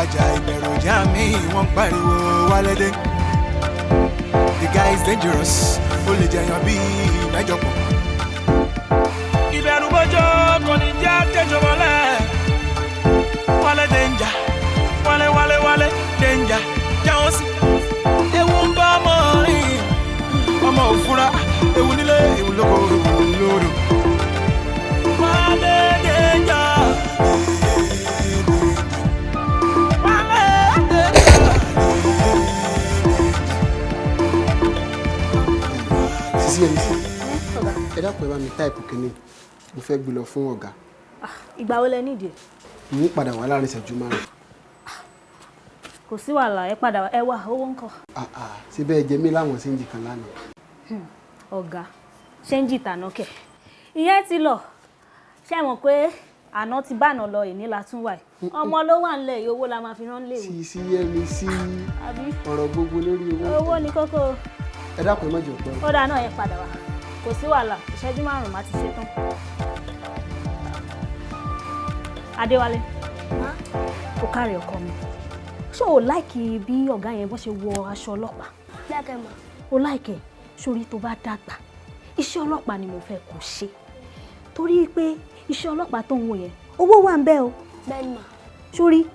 Àjà ìbẹ̀rù já mi, wọ́n ń pariwo Wálé dé. The guy is dangerous, ó lè jẹyàn bíi mẹ́jọ pọ̀. Ìbẹ̀rù bójó kò ní jẹ́ tẹ́jọ́ mọ́lẹ̀. Wálé danger, Wálé Wálé Wálé danger, jáwọ́ sí. Ewu ń bá ọmọ rìn, ọmọ òfurá, ewu nílé, ewu lóko, ewu lódò. Wálé danger. Wálé danger. Sisi ẹni sí, ẹ dákun, ẹ bá mi type kínní, mo fẹ́ gbé lọ fún ọ̀gá. Ìgbà wo lẹ nídìí ẹ̀? Mo ń padà wá láàrin ìṣẹ́jú 5. Kò sí wàhálà, ẹ padà wá. Ẹ wá owó ńkọ́? Ah ah, síbẹ̀ ẹ jẹ mí láwọn change kan lánàá. Ọ̀gá, change tàná kẹ̀, ìyẹn ti lọ. Ṣé mọ̀ pé àná ti bá àná lọ, ìní la tún wà yìí. Ọmọ ló wà nílẹ̀ yìí, owó la máa fi rán léèwé. Sisi ẹni sí. Àbí? Ọ̀rọ̀ gbogbo lórí owó. Owó ni kókó. Ẹ dákun, ẹ má jẹ́ ọ̀pẹ́. Ó dáa náà, ẹ padà wá, kò sí wàhálà. Ìṣẹ́jú 5 má ti ṣe tán. Adéwálé, kò kárí ọkọ mi. Ṣé o like bí ọ̀gá yẹn bó ṣe wọ aṣọ ọlọ́pàá? Like ẹ̀ mà. O like ẹ̀? Sórí, tó bá dàgbà, iṣẹ́ ọlọ́pàá ni mo fẹ́ kó ṣe, torí pé iṣẹ́ ọlọ́pàá tó ń wò yẹn, owó wà ń bẹ̀ o. Bẹ́ẹ̀ni mà. Sórí,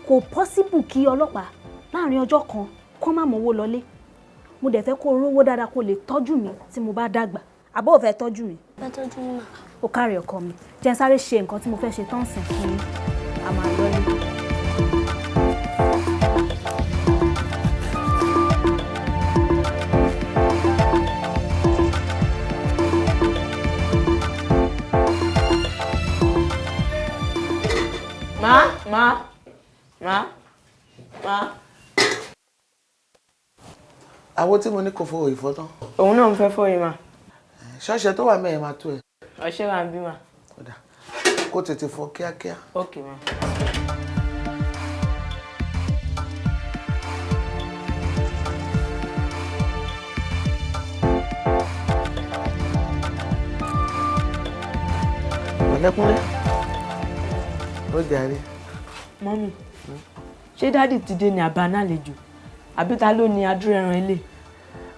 kò possible kí ọlọ́pàá láàrin ọjọ́ kan kó má mówó lọlé. Mo dẹ̀ fẹ́ kó o rówó dáadáa, kó o lè tọ́jú mi tí mo bá dàgbà. Àbó ò fẹ́ tọ́jú mi? Fẹ́ tọ́jú yín mà. O kárí ọkọ mi. Jẹ́ n sáré ṣe nǹkan tí mo fẹ́ ṣe tán sìn fún yín, a máa lọlé. Ma, ma, ma, ma. Àwo tí mo ní kò fowó ìfọ́ tán. Òun náà ń fẹ́ fọ́ yìí mà. Ṣọ́ọ̀ṣẹ́ tó wà mẹ́rin máa tó ẹ. Ọṣẹ wà ń bí mà. Kódà kó tètè fọ kíákíá. Ok mà. Pẹ̀lẹ́kúnlé, ó jàre. Mummy, ṣé daddy ti dé ní àbá nálejò? Àbí ta ló ní adúrú ẹran ilé?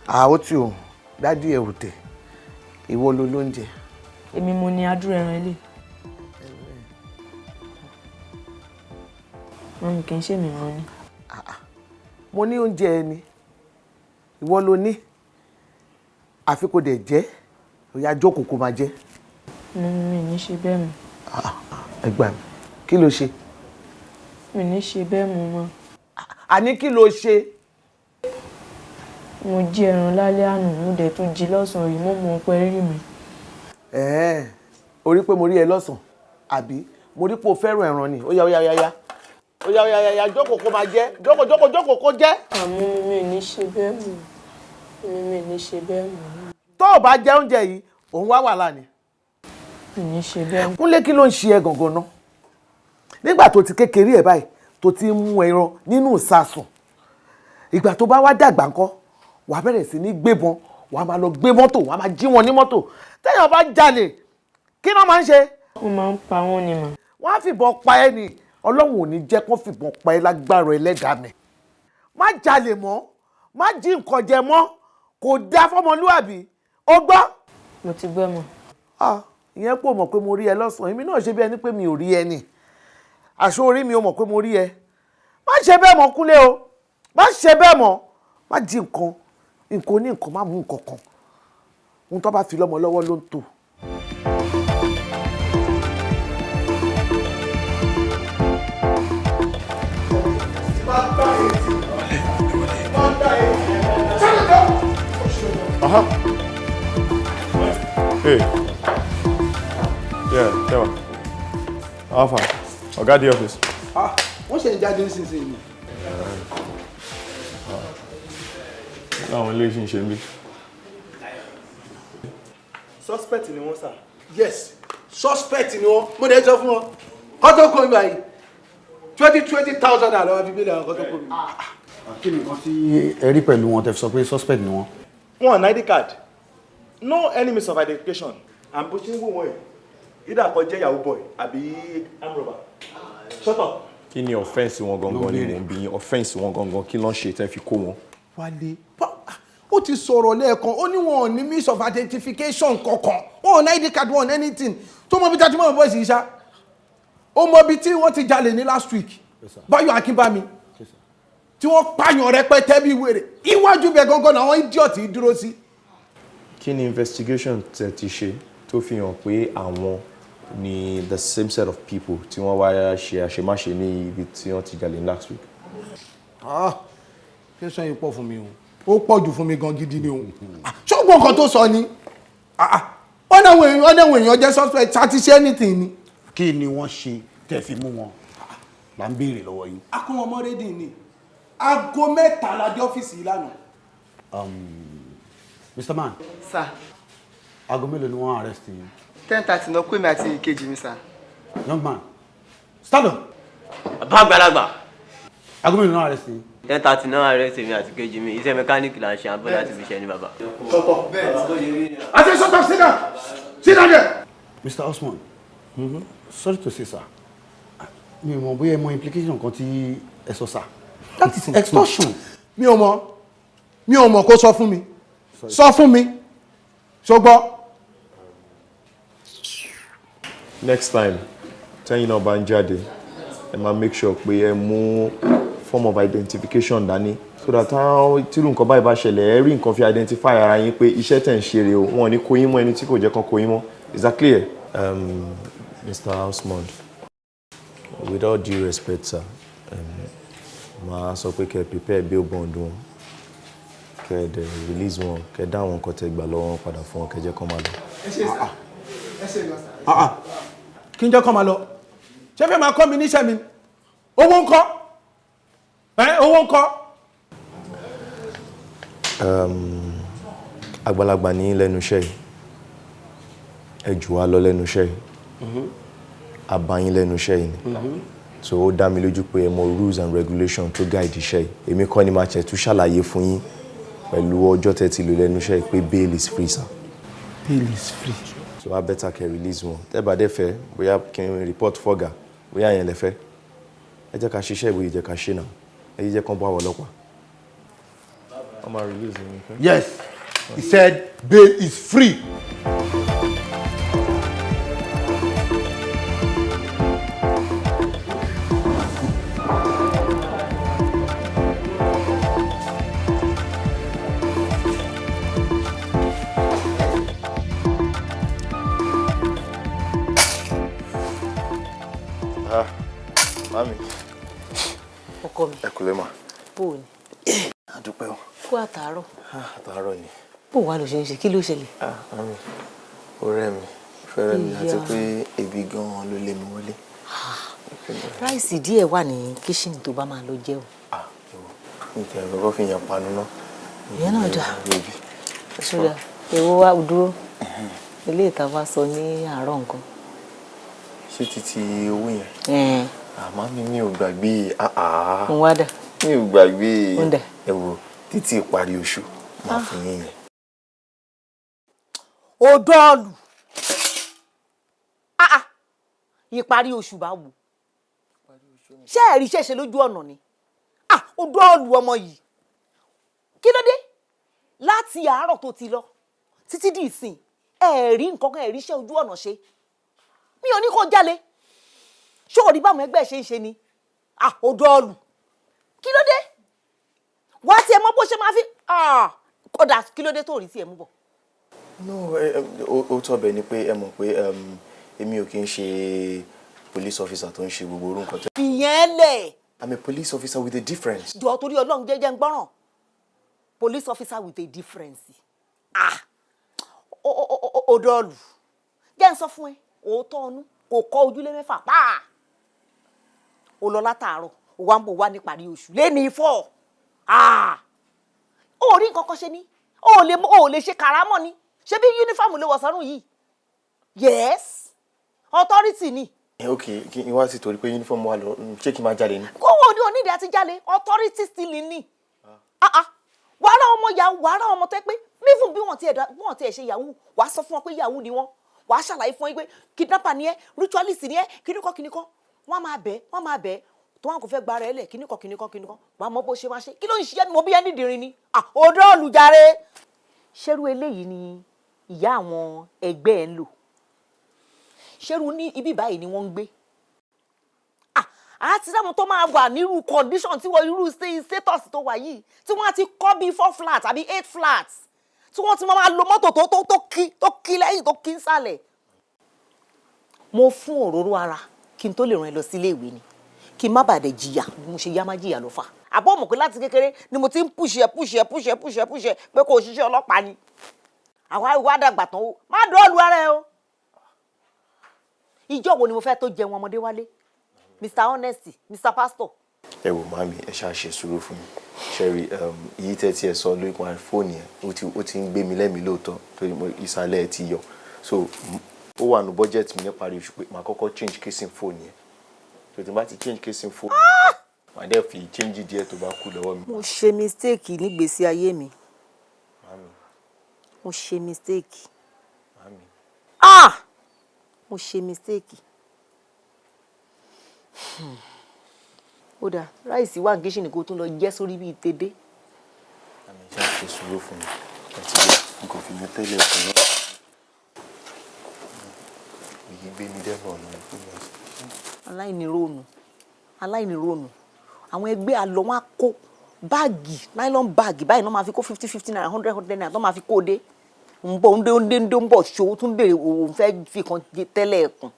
Àó tí o daddy ẹ ò tẹ, ìwọ ló lóúnjẹ. Èmi mo ní adúrú ẹran ilé. Mummy, kì í ṣe mi mo ní. Mo ní oúnjẹ ẹni, ìwọ ló ní, àfi kò dẹ̀ jẹ́. Ó yá, jókòó kó máa jẹ. Mummy, mi ní ṣe bẹ́ẹ̀ mọ́. Ẹ gbà mí, kí ló ṣe? Mi ní ṣe bẹ́ẹ̀ mọ́ mọ́. Àní kí ló ṣe? Mo jí ẹran lálẹ́ àná, mo dẹ̀ tún jí lọ́sàn-án yìí, mo mọ̀ pé rí mi. Ẹ̀ẹ́n, o rí pé mo rí ẹ lọ́sàn-án, àbí mo rí pé o fẹ́ràn ẹran ni? Ó yá, ó yá, ó yá, ó yá, ó yá, ó yá, jókòó kó máa jẹ. Jókòó, jókòó, jókòó kó jẹ. Àmọ́ mi ò ní ṣe bẹ́ẹ̀ mọ́. Mi ò ní ṣe bẹ́ẹ̀ mọ́. Tó o bá jẹ oúnjẹ yìí, òun wá wàhálà ni. Mi ò ní ṣe bẹ́ẹ̀ mọ́. Kúnlé, kí ló ń ṣe ẹ gangan náà? Nígbà tó ti kékeré ẹ báyìí tó ti ń mú ẹran nínú ìsasùn, ìgbà tó bá wá dàgbà ńkọ́? Wàá bẹ̀rẹ̀ sí ní gbébọn, wàá máa lọ gbé mọ́tò, wàá máa jí wọn ní mọ́tò. Téèyàn bá jalè, kí náà máa ń ṣe? Wọ́n máa ń pa wọ́n ni mà. Wọ́n á fìbọn pa ẹ́ ni. Ọlọ́run ò ní jẹ́ kó fìbọn pa ẹ́ lágbára ẹlẹ́dàá mi. Má jalè mọ́, má jí nǹkan jẹ mọ́, kò dáa fọmọlúàbí, ó gbọ́? Mo ti gbọ́ mọ́. Ah, ìyẹn pò mọ̀ pé mo rí ẹ lọ́sàn-án. Èmi náà ṣe bí ẹni pé mi ò rí ẹ ni. Àṣọ orí mi ò mọ̀ pé mo rí ẹ. Má ṣe bẹ́ẹ̀ mọ́, Kúnlé o, má ṣe bẹ́ẹ̀ mọ́. Má jí nǹkan, nǹkan oní nǹkan, má mú nǹkan kan. Ohun tó bá fi lọ́mọ lọ́wọ́ ló ń tò. Aha. Hey. Yeah, Tewa. Alpha. Ọ̀gá dé office. Ah, wọ́n ṣe ń jáde nísinsìnyí. Láwọn ilé iṣẹ́ ń ṣe ń bí. Suspect ni wọ́n sà. Yes, suspect ni wọ́n. Mo dẹ̀ sọ fún wọn kọ́ tó kó mi báyìí, 20,000 naira lọ́wọ́ fi gbélé àwọn kọ́ tó kó mi. Kí ni nǹkan tí ẹ rí pẹ̀lú wọn tẹ́ fi sọ pé suspect ni wọ́n? Wọn ní ID card, no any means of identification, and bó ṣe ń wò wọ́n yìí, either kó jẹ́ yahoo boy àbí armed robber. Shut up. Kí ni offence wọn gangan ni mò ń bi yín? Offence wọn gangan, kí ló ń ṣe tẹ́ fi kó wọn? Wálé, ó ti sọ̀rọ̀ lẹ́ẹ̀kan, ó ní wọn ò ní means of identification kankan, wọn ò ní ID card, wọn ò ní anything. Tó mọ bí tí a ti mọ̀ bọ́ ìsìn ṣá, ó mọ bí tí wọ́n ti jalè ní last week, Báyọ̀ Akínbámi, tí wọ́n pààyàn rẹpẹtẹ bí wèrè, iwájú bẹ̀ gangan làwọn idiot yìí dúró sí. Kí ni investigation tẹ́ ti ṣe tó fi hàn pé àwọn ni the same set of people tí wọ́n wá ṣe àṣemáṣe ní ibi tí wọ́n ti jalè last week? Ah, question yìí pọ̀ fún mi o, ó pọ̀ jù fún mi gan gidi ni o. Ṣùgbọ́n nǹkan tó sọ ni, wọ́n náà èèyàn jẹ́ suspect àti ṣe anything ni. Kí ni wọ́n ṣe tẹ́ fi mú wọn là ń béèrè lọ́wọ́ yín. A kó wọn mọ́ rédíò ní aago 3 la dé ọ́fíìsì yìí lánàá. Mr. Man. Sir. Aago mélòó ni wọ́n arrest yín? 10:30 náà pè mí àti ìkejì mi, sir. Young man, stand up. Bàbá àgbàlagbà. Aago mélòó ni wọ́n arrest yín? 10:30 náà arrest mi àti kejì mi. Iṣẹ́ mẹkáníìkì là ń ṣe, àbọ̀ láti fi ṣe ní bàbá. Sọtọ. I say shut up, sit down. Sit down there. Mr. Osman, sorry to say, sir, mi ò mọ̀ bóyá ẹ mọ implication kan tí ẹ sọ, sir. That is extortion. Mi ò mọ̀, mi ò mọ̀, kó sọ fún mi, sọ fún mi, ṣùgbọ́n. Next time tẹ́yìn náà bá ń jáde, ẹ máa make sure pé ẹ mú form of identification dání, so that táwọn tírú nǹkan báyìí bá ṣẹlẹ̀, ẹ rí nǹkan fi identify ara yín pé iṣẹ́ tẹ̀ ń ṣe rèé o. Wọn ò ní kó yín mọ́ ẹni tí kò jẹ́ kán kó yín mọ́. Is that clear? Mr. Osmond, with all due respect, sir, màá sọ pé kẹ́ ẹ prepare bail bond wọn, kẹ́ ẹ dẹ̀ release wọn, kẹ́ ẹ dá àwọn nǹkan tẹ́ gbà lọ́wọ́ wọn padà fún wọn, kẹ́ ẹ jẹ́ kán máa lọ. Ẹ ṣe sir, ẹ ṣe lọ sir. Kí n jẹ́ kọ́ máa lọ? Ṣé fẹ́ máa kọ́ mi níṣẹ́ mi? Owó ńkọ́? Ẹ owó ńkọ́? Àgbàlagbà ní lẹ́nu iṣẹ́ yìí, ẹ jù wá lọ lẹ́nu iṣẹ́ yìí, a bá yín lẹ́nu iṣẹ́ yìí ni, so ó dá mi lójú pé ẹ mọ rules and regulations tó guide iṣẹ́ yìí. Èmi kọ́ ni màá ṣe tún ṣàlàyé fún yín pẹ̀lú ọjọ́ tẹ́ ti lò lẹ́nu iṣẹ́ yìí pé bail is free, sir. Bail is free. So a better kẹ́ release wọn. Tẹ́ bá dẹ̀ fẹ́, bóyá kí n report fọ́gà, bóyá yẹn lẹ fẹ́. Ẹ jẹ́ ká ṣiṣẹ́ ìwé, jẹ́ ká ṣe náà, ẹ yí jẹ́ kán bá wọ ọlọ́pàá. Wọ́n máa release yín. Okay? Yes, he said bail is free. Ah, mami. Ọkọ mi. Ẹ kúlẹ̀ mà. Bó o ní? A dúpẹ́ o. Kú àtàárọ̀. Àtàárọ̀ ni. Bó wàá ló ṣe ń ṣe? Kí ló ṣẹlẹ̀? Ah, mami, ó rẹ̀ mí, fẹ́rẹ̀ mi, àti pé ebi gan-an ló lé mi wọlé. Rice díẹ̀ wà ní kíṣìnì tó bá máa lọ jẹ o. Mi ti ẹ̀ kọ́kọ́ fi yàn panu náà. Ìyẹn náà dáa. Ebi. Ṣúgà, èwo wá dúró. Ilé ìta wa sọ ní àárọ̀ nǹkan. Ṣé títí owó yẹn? Àmọ́ mi ò gbàgbé. Ń wá dà. Mi ò gbàgbé. Ń dà. Ẹ wo, títí ìparí oṣù máa fún yín yẹn. O dọ́ọ̀lù. Ìparí oṣù bá wù. Ṣé ẹ̀rí ṣẹ̀ṣẹ̀ lójú ọ̀nà ni? O dọ́ọ̀lù ọmọ yìí. Kí ló dé? Láti àárọ̀ tó ti lọ títí di ìsìn, ẹ̀rí nǹkan kan, ẹ̀rí iṣẹ́ ojú ọ̀nà ṣe. Mi ò ní kó jalè. Ṣé o rí báwọn ẹgbẹ́ ṣe ń ṣe ni? O dọ́ọ̀lù. Kí ló dé? Wá tí ẹ mọ bó ṣe máa fi kódà, kí ló dé tó rí tí ẹ mú bọ̀? No, ó tọ́ bẹ́ẹ̀ ni pé ẹ mọ̀ pé èmi ò kí ń ṣe police officer tó ń ṣe gbogbo orú nǹkan tó. Fìyẹn lẹ̀. I'm a police officer with a difference. Jọ, torí Ọlọ́run, jẹ́jẹ́ ń gbọ́ràn. Police officer with a difference. O dọ́ọ̀lù. Jẹ́ ń sọ fún ẹ, òótọ́ ọnú kò kọ́ ojúlé mẹ́fà pàà. O lọ látàárọ̀, o wá ń bò wá ní parí oṣù lẹ́ni fọ́. O rí nǹkan kan ṣe ni, o lè ṣe kàrámọ̀ ni. Ṣé bí uniform ló wọ̀ sọ́rùn yìí? Yes, authority ni. Ok, kí n wá sí torí pé uniform wà lọ, ṣé kí n máa jalè ni? Kó wo ni onídìí àti jalè, authority still ni. Wàhálà ọmọ yahoo, wàhálà ọmọ tó yẹ pé mífún bí wọ́n ti ẹ̀ ṣe yahoo, wàá sọ fún wọn pé yahoo ni wọ́n, wàá ṣàlàyé fún wọn pé kidnapper ni ẹ́, ritualist ni ẹ́, kíníkan kíníkan, wọ́n máa bẹ̀, wọ́n máa bẹ̀. Tó wà kó fẹ́ gba ara ẹ lẹ̀, kíníkan kíníkan kíníkan, wàá mọ bó ṣe máa ṣe. Kí ló ń ṣiṣẹ́? Mo bí ẹni dìrín ni òdó olùjàre. Ṣerú eléyìí ni ìyá àwọn ẹgbẹ́ ẹ̀ ń lò? Ṣerú ní ibi báyìí ni wọ́n ń gbé? Àti sáwọn tó máa wà nírú condition tí wọ́n, irú status tó wà yìí, tí wọ́n á ti kọ́ bíi four flat àbí eight flats, tí wọ́n ti máa lo mọ́tò tó kí lẹ́yìn, tó kí nsàlẹ̀. Mo fún òróró ara kí n tó lè ràn ẹ́ lọ sílé ìwé ni, kí n má bàa dẹ̀ jìyà bí mo ṣe yá má jìyà ló fà. Àbọ̀ mọ̀ pé láti kékeré ni mo ti ń push ẹ, push ẹ, push ẹ, push ẹ, push ẹ pé kò ṣiṣẹ́ ọlọ́pàá ni. Àwa ìwà dàgbà tán o, má dọ́ọ̀lù ara ẹ o. Ìjọ wo ni mo fẹ́ tó jẹun ọmọdé wálé, Mr Honesty, Mr Pastor? Ẹ wò, màmí, ẹ ṣáà ṣe sùúrù fún mi. Ṣẹ́rí èyí tẹ́ tí ẹ sọ lórí kan fóònù yẹn, ó ti ń gbé mi lẹ́mìí lóòótọ́, torí ìsàlẹ̀ ẹ ti yọ. So ó wà ní budget mi níparí oṣù pé màá kọ́kọ́ change casing fóònù yẹn. So tí n bá ti change casing fóònù yẹn, màá dẹ̀ fi change díẹ̀ tó bá kù lọ́wọ́ mi. Mo ṣe mistake nígbèésí ayé mi. Màmí. Mo ṣe mistake. Màmí. Ah, mo ṣe mistake. Ó dáa, rice wà ní kitchen, kó tún lọ jẹ́ sórí bíi tèdè. Màmí, ṣáà ṣe sùúrù fún mi. Ẹ ti gbé nǹkan fi mi tẹ́lẹ̀ ọ̀kan náà. Èyí gbé mi dẹ́nu ọ̀nà. Aláìníróònù, aláìníróònù. Àwọn ẹgbẹ́ àlọ́ wọn á kó báàgì, nylon báàgì báyìí náà, máa fi kó 50 50 naira, 100 100 naira tó máa fi kó dé. Ń bọ̀, ń dé, ń dé, ń dé, ń bọ̀ ṣòwò, tún béèrè òun fẹ́ fi kan tẹ́lẹ̀ ẹ̀kùn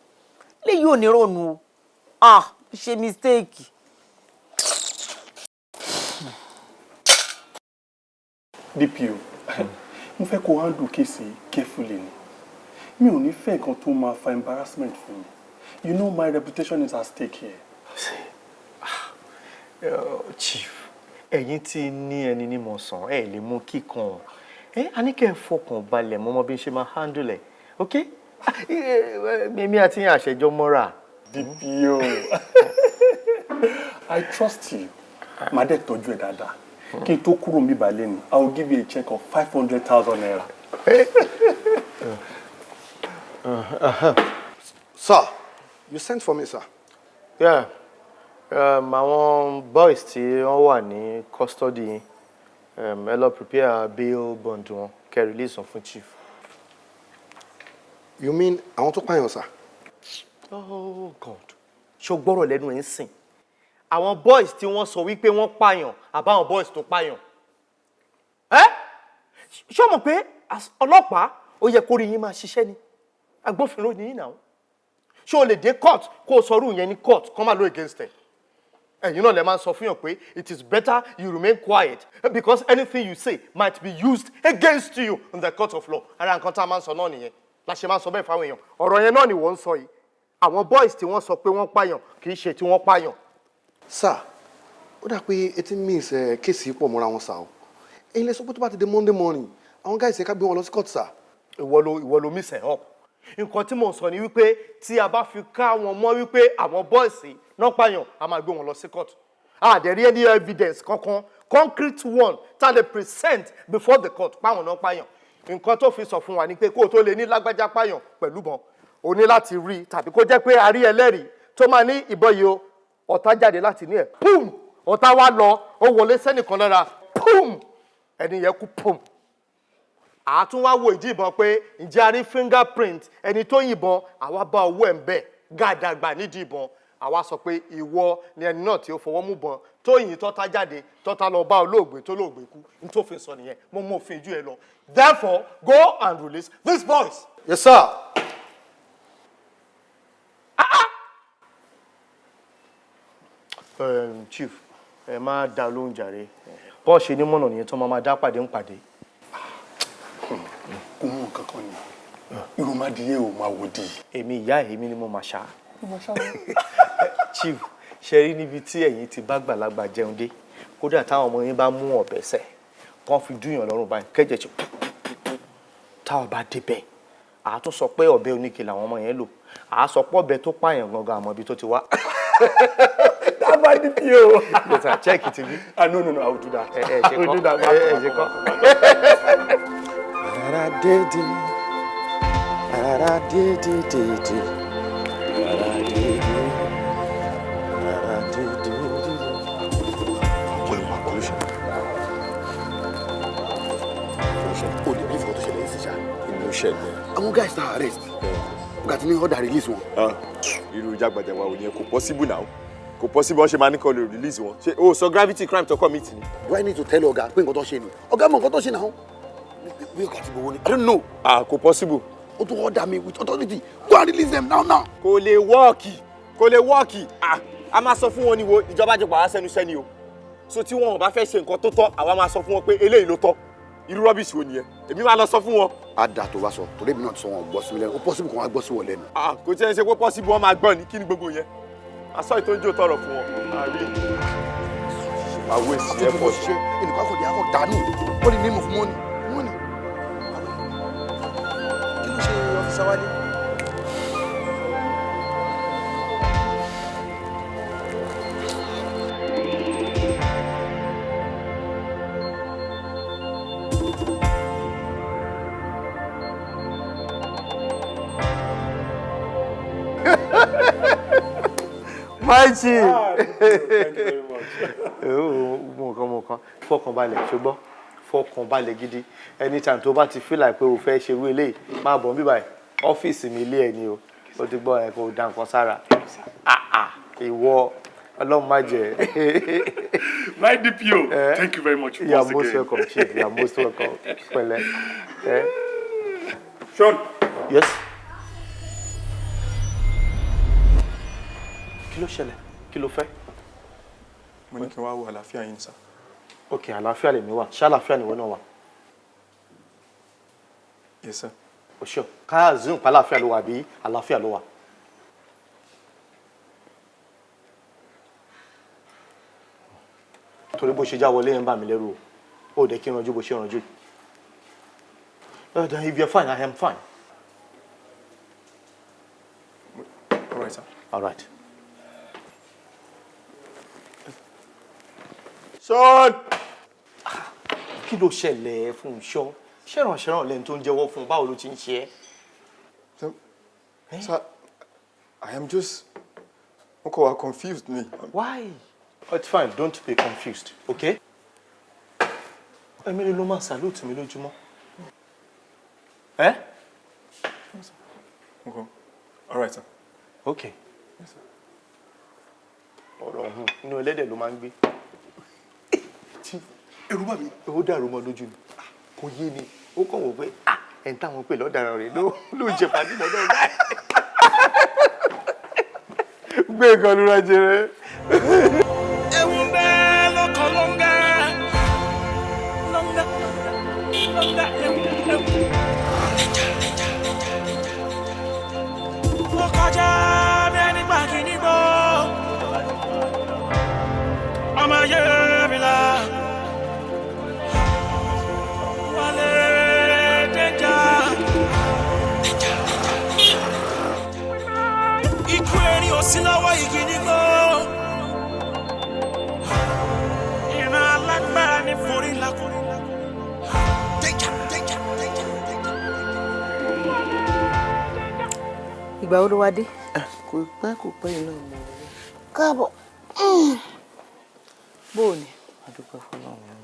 léyìí. Ò ní róònù o. Ah, ṣe mistake. DPO, mo fẹ́ kó handle case carefully ni. Mi ò ní fẹ́ nǹkan tó máa fa embarrassment fún mi. You know my reputation is at stake here. Chief, ẹ̀yin tí ní ẹni ní mọ̀ sàn ẹ̀ lè mú kíkan ẹ. A ní kẹ́ ẹ fọkàn balẹ̀, mọ́mọ́ bí n ṣe máa handle ẹ̀. Ok, èmi àti yín àṣẹjọ mọ́ra. DPO, I trust you. Màá dẹ̀ tọ́jú ẹ̀ dáadáa. Kí n tó kúrò mi balẹ̀ ni, I will give you a check of 500,000 naira. Sir, you sent for me, sir. Yeah. Àwọn boys tí wọ́n wà ní custody yín, ẹ lọ prepare bail bond wọn, kẹ́ release wọn fún chief. You mean àwọn tó pààyàn, sir? Oh God, ṣó gbọ́rọ̀ lẹ́nu ẹ̀ ń sìn? Àwọn boys tí wọ́n sọ wípé wọ́n pààyàn, àbáwọn boys tó pààyàn ẹ́, ṣé o mọ̀ pé as ọlọ́pàá, ó yẹ kó rí yín máa ṣiṣẹ́ ni? Agbófinró ni yín náà. Ṣé o lè dé court kó o sọrú yẹn ní court, kó má lọ against ẹ̀? Ẹ̀yin náà lè máa sọ fún yàn pé it is better you remain quiet because anything you say might be used against you in the court of law. Ara nǹkan tá a máa ń sọ náà nìyẹn, la ṣe máa ń sọ bẹ́ẹ̀ fáwọn èèyàn. Ọ̀rọ̀ yẹn náà ni wọ́n ń sọ yìí. Àwọn boys tí wọ́n sọ pé wọ́n pààyàn, kì í ṣe tí wọ́n pààyàn. Sir, ó dà pé eighteen mins ẹ̀ case pọ̀ mọ́ra wọn, sir o. Ẹ̀yin lẹ sọ pé tó bá ti di Monday morning, àwọn guys ẹ̀ ká gbé wọn lọ sí court, sir. Ìwọ ló mix ẹ̀ up. Nǹkan tí mò ń sọ ni wípé tí a bá fi ká wọn mọ́ wípé àwọn boys náà pààyàn, a máa gbé wọn lọ sí court. A dẹ̀ rí any evidence kankan, concrete one, tá a lè present before the court páwọn náà pààyàn. Nǹkan tó fi sọ fún wa ni pé kó o tó lè ní lágbájá pààyàn pẹ̀lú bọn, o ní láti rí, tàbí kó jẹ́ pé a rí ẹlẹ́rìí tó máa ní ìbọn yìí o, ọ̀tá jáde láti ní ẹ̀, pum, ọ̀tá wa lọ, ó wọlé sẹ́nìkan lára, pum, ẹni yẹn kú, pum. Àtún wá wo ìdí ìbọn pé ǹjẹ́ a rí fingerprint ẹni tó yìnbọn. Àwa bá owó ẹ̀ ń bẹ̀ gàdàgbà nídìí ìbọn. Àwa sọ pé ìwọ ni ẹni náà tí ó fọwọ́ mú bọn tó yìn, tọ́ta jáde, tọ́ta lọ bá olóògbé, tó lóògbé kú. Ní tó fi sọ nìyẹn. Mo mú òfin ju ẹ lọ. Therefore, go and release these boys. Yes, sir. Chief, ẹ má dá lóhùn jàre. Bọ́ọ̀ ṣe ní mọ̀nà nìyẹn tó máa dá pàdé ń pàdé. Kò mú nǹkan kan ni, irúmọdìyẹ ò máa wò di. Èmi ìyá èmi ni mo máa ṣá. Chief, ṣe rí níbi tí ẹ̀yin ti bá gbàlagbà jẹun dé, kódà táwọn ọmọ yín bá mú ọ̀bẹ sẹ̀ kán fi dúyàn lọ́rùn báyìí, kẹ́jẹ̀ ṣe táwọn bá débẹ̀, àá tún sọ pé ọ̀bẹ oníke làwọn ọmọ yẹn lò. Àá sọ pé ọ̀bẹ tó pààyàn gangan, àmọ́ ibi tó ti wá. That my DPO. Yes sir, check it bí. Ah, no, no, no, I will do that. Ẹ ẹ ṣe I will do kọ́. That. Ẹ ẹ ṣe kọ́. Ara dédé, ara dédé dédé, ara dédé, ara dédé. ṣe nìyẹn. Àwọn guys ta arrest. Ọ̀gá ti ní order release wọn. Irú jágbàjàgbà wo nìyẹn? Kò possible now. Kò possible wọ́n ṣe máa ní kó lè release wọn. Ṣé o sọ gravity crime tó commit ni? Do I need to tell ọ̀gá pé nǹkan tó ṣe ni? Ọ̀gá mọ nǹkan tó ṣe náà. Bí ọ̀gá ti gbowó ni. I don't know. Ah, kò possible. Ó tún order me with authority. Go and release them now now. Kò lè wọ́ọ̀kì. Kò lè wọ́ọ̀kì. Ah, a máa sọ fún wọn ni wo ìjọba jẹ pàwá sẹ́nu sẹ́ni o. So tí wọn ò bá fẹ́ ṣe nǹkan tó tọ́, àwa máa sọ fún wọn pé eléyìí ló tọ́. Irú rubbish wo nìyẹn? Èmi máa lọ sọ fún wọn. Á dà tó bá sọ, torí èmi náà ti sọ wọn gbọ́ sí mi lẹ́nu. Ó possible kó wọn gbọ́ sí wọn lẹ́nu. Ah, kò tí ẹ ṣe pé possible wọn máa gbọ́ ni, kí ni gbogbo yẹn? Aṣọ ìtọ́jú tọrọ fún wọn. Àrí. Máa waste effort. Ẹnìkan kò dé akọ dànù. Ó ní name of money. Money. Kí ló ṣe Officer Wálé? My chief. Thank you very much. Mo kàn mo kàn fọkànbalẹ̀ ṣùgbọ́n fọkànbalẹ̀ gidi anytime tó bá ti feel like pé o fẹ́ ṣerú eléyìí máa bọ̀ bíbáyìí ọ́fíìsì mi ilé ẹ̀ ni o o ti gbọ́ ẹ kò da nǹkan sára ìwọ ọlọ́run má jẹ́. My DPO, thank you very much. You are once most again. welcome, chief. You are most welcome. Pẹ̀lẹ́. Sean. Yes. Kí ló ṣẹlẹ̀? Kí ló fẹ́? Mo ní kí n wá wo àlàáfíà yín sá. Ok, àlàáfíà lèmi wà. Ṣé àlàáfíà nìwọ náà wà? Yes, sir. O ṣe ká assume pé àlàáfíà ló wà bí àlàáfíà ló wà. Torí bó ṣe já wọlé yẹn ń bà mí lẹ́rù o. Ó dẹ̀ kí n ranjú bó ṣe ranjú. Then if you're fine, I am fine. All right, sir. All right. Sean! Kí ló ṣẹlẹ̀ fún Ṣọ́? Ṣẹ̀rànṣẹ̀ràn lẹ́ni tó ń jẹ́wọ́ fún un, báwo ló ti ń ṣe é? Sir, I am just mo kàn wá confused ni. Why? It's fine, don't be confused, okay? Ẹ̀mí ló máa salute mi lójúmọ́. Eh? Okay. All right, sir. Okay. Ọ̀rọ̀ ọ̀hún inú ẹlẹ́dẹ̀ ló máa ń gbé. Ẹ̀rù bà mí. Ó dàrú mọ́ lójú ni. Kò yé mi. Ó kàn wò pé ẹni táwọn pè lọ́daràn rẹ̀ ló ń jẹ pàdé lọ́dọ̀ báyìí. Gbé nǹkan lura jẹrẹ. Ewu ń bẹ lọ́kàn lọ́ngà lọ́ngà lọ́ngà ewu ewu. Ó kọjá bí ẹni gbà kí ní gbọ́. Ọmọ ayé mi la. Wálé déjà. Ikú erin ò sí lọ́wọ́ igi nígbó. Ìran alágbára ní forí lakú. Déjà, déjà, déjà, déjà. Ìgbà wo ló wá dé? Kò pẹ́ kò pẹ́ iná mo. Káàbọ̀. Bó o ní? A dúpẹ́ fọlọ́run.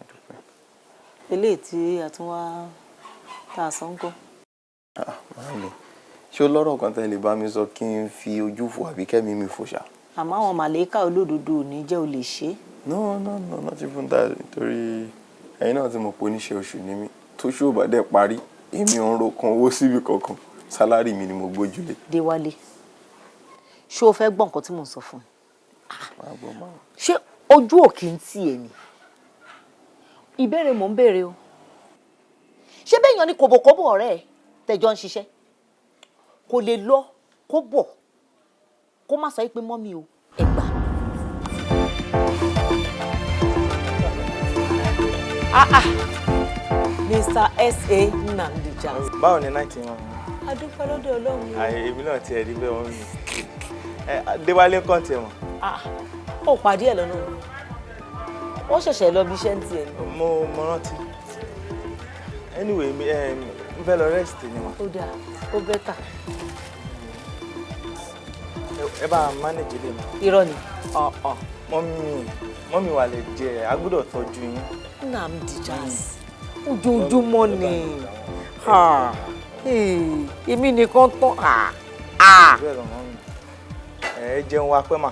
A dúpẹ́. Eléyìí tí a tún wá tá a sọ ń kọ́. Màámi, ṣé ó lọ́rọ̀ kan tẹ́ lè bá mi sọ kí n fi ojú fò àbí kẹ́mi mi fò ṣá? Àmọ́ àwọn màlẹ́kà olódodo ò ní jẹ́ o lè ṣe é. No, no, no, not even that. Nítorí ẹ̀yin náà ti mọ̀ pé oníṣẹ́ oṣù ni mí. Tóṣù ò bá dẹ̀ parí, èmi ò ń rokan owó síbi kankan. Sálárì mi ni mo gbójúlé. Déwálé, ṣé o fẹ́ gbọ́ nǹkan tí mò ń sọ fún ẹ? Máa gbọ́ máa. Ṣé ojú ò kì í tì ẹ́ ni? Ìbéèrè mò ń béèrè o. Ṣé béèyàn ni kòbòkòbò ọ̀rẹ́ ẹ tẹ̀jọ́ ń ṣiṣẹ́? Kò lè lọ kó bọ̀ kó má sọ pé mọ́mí o ẹ gbà. Ah ah, Mr. S.A. Nnamdi Jazz. Báwo ni náà ti wọn? A dúpẹ́ lọ́dọ̀ Ọlọ́run. Àyè èmi náà tiẹ̀ rí bẹ́ẹ̀ wọ́n mi. Déwálé kàn tiẹ̀ mọ̀. Ah, ó pàdé ẹ̀ lọ́nà. Ó ṣẹ̀ṣẹ̀ lọ bí iṣẹ́ ń tiẹ̀ ni. Mo rántí. Anyway, mi n fẹ́ lọ rest ni wọn. Ó dáa, ó bẹ́tà. Ẹ bá manage ilé mi. Irọ́ ni. Mọ́mí wà lè jẹ, a gbọ́dọ̀ tọ́jú yín. Nnamdi Jazz, ojoojúmọ́ ni. Èmi nìkan tán. Bẹ́ẹ̀ lọ mummy, ẹ jẹun wa pẹ́ mà.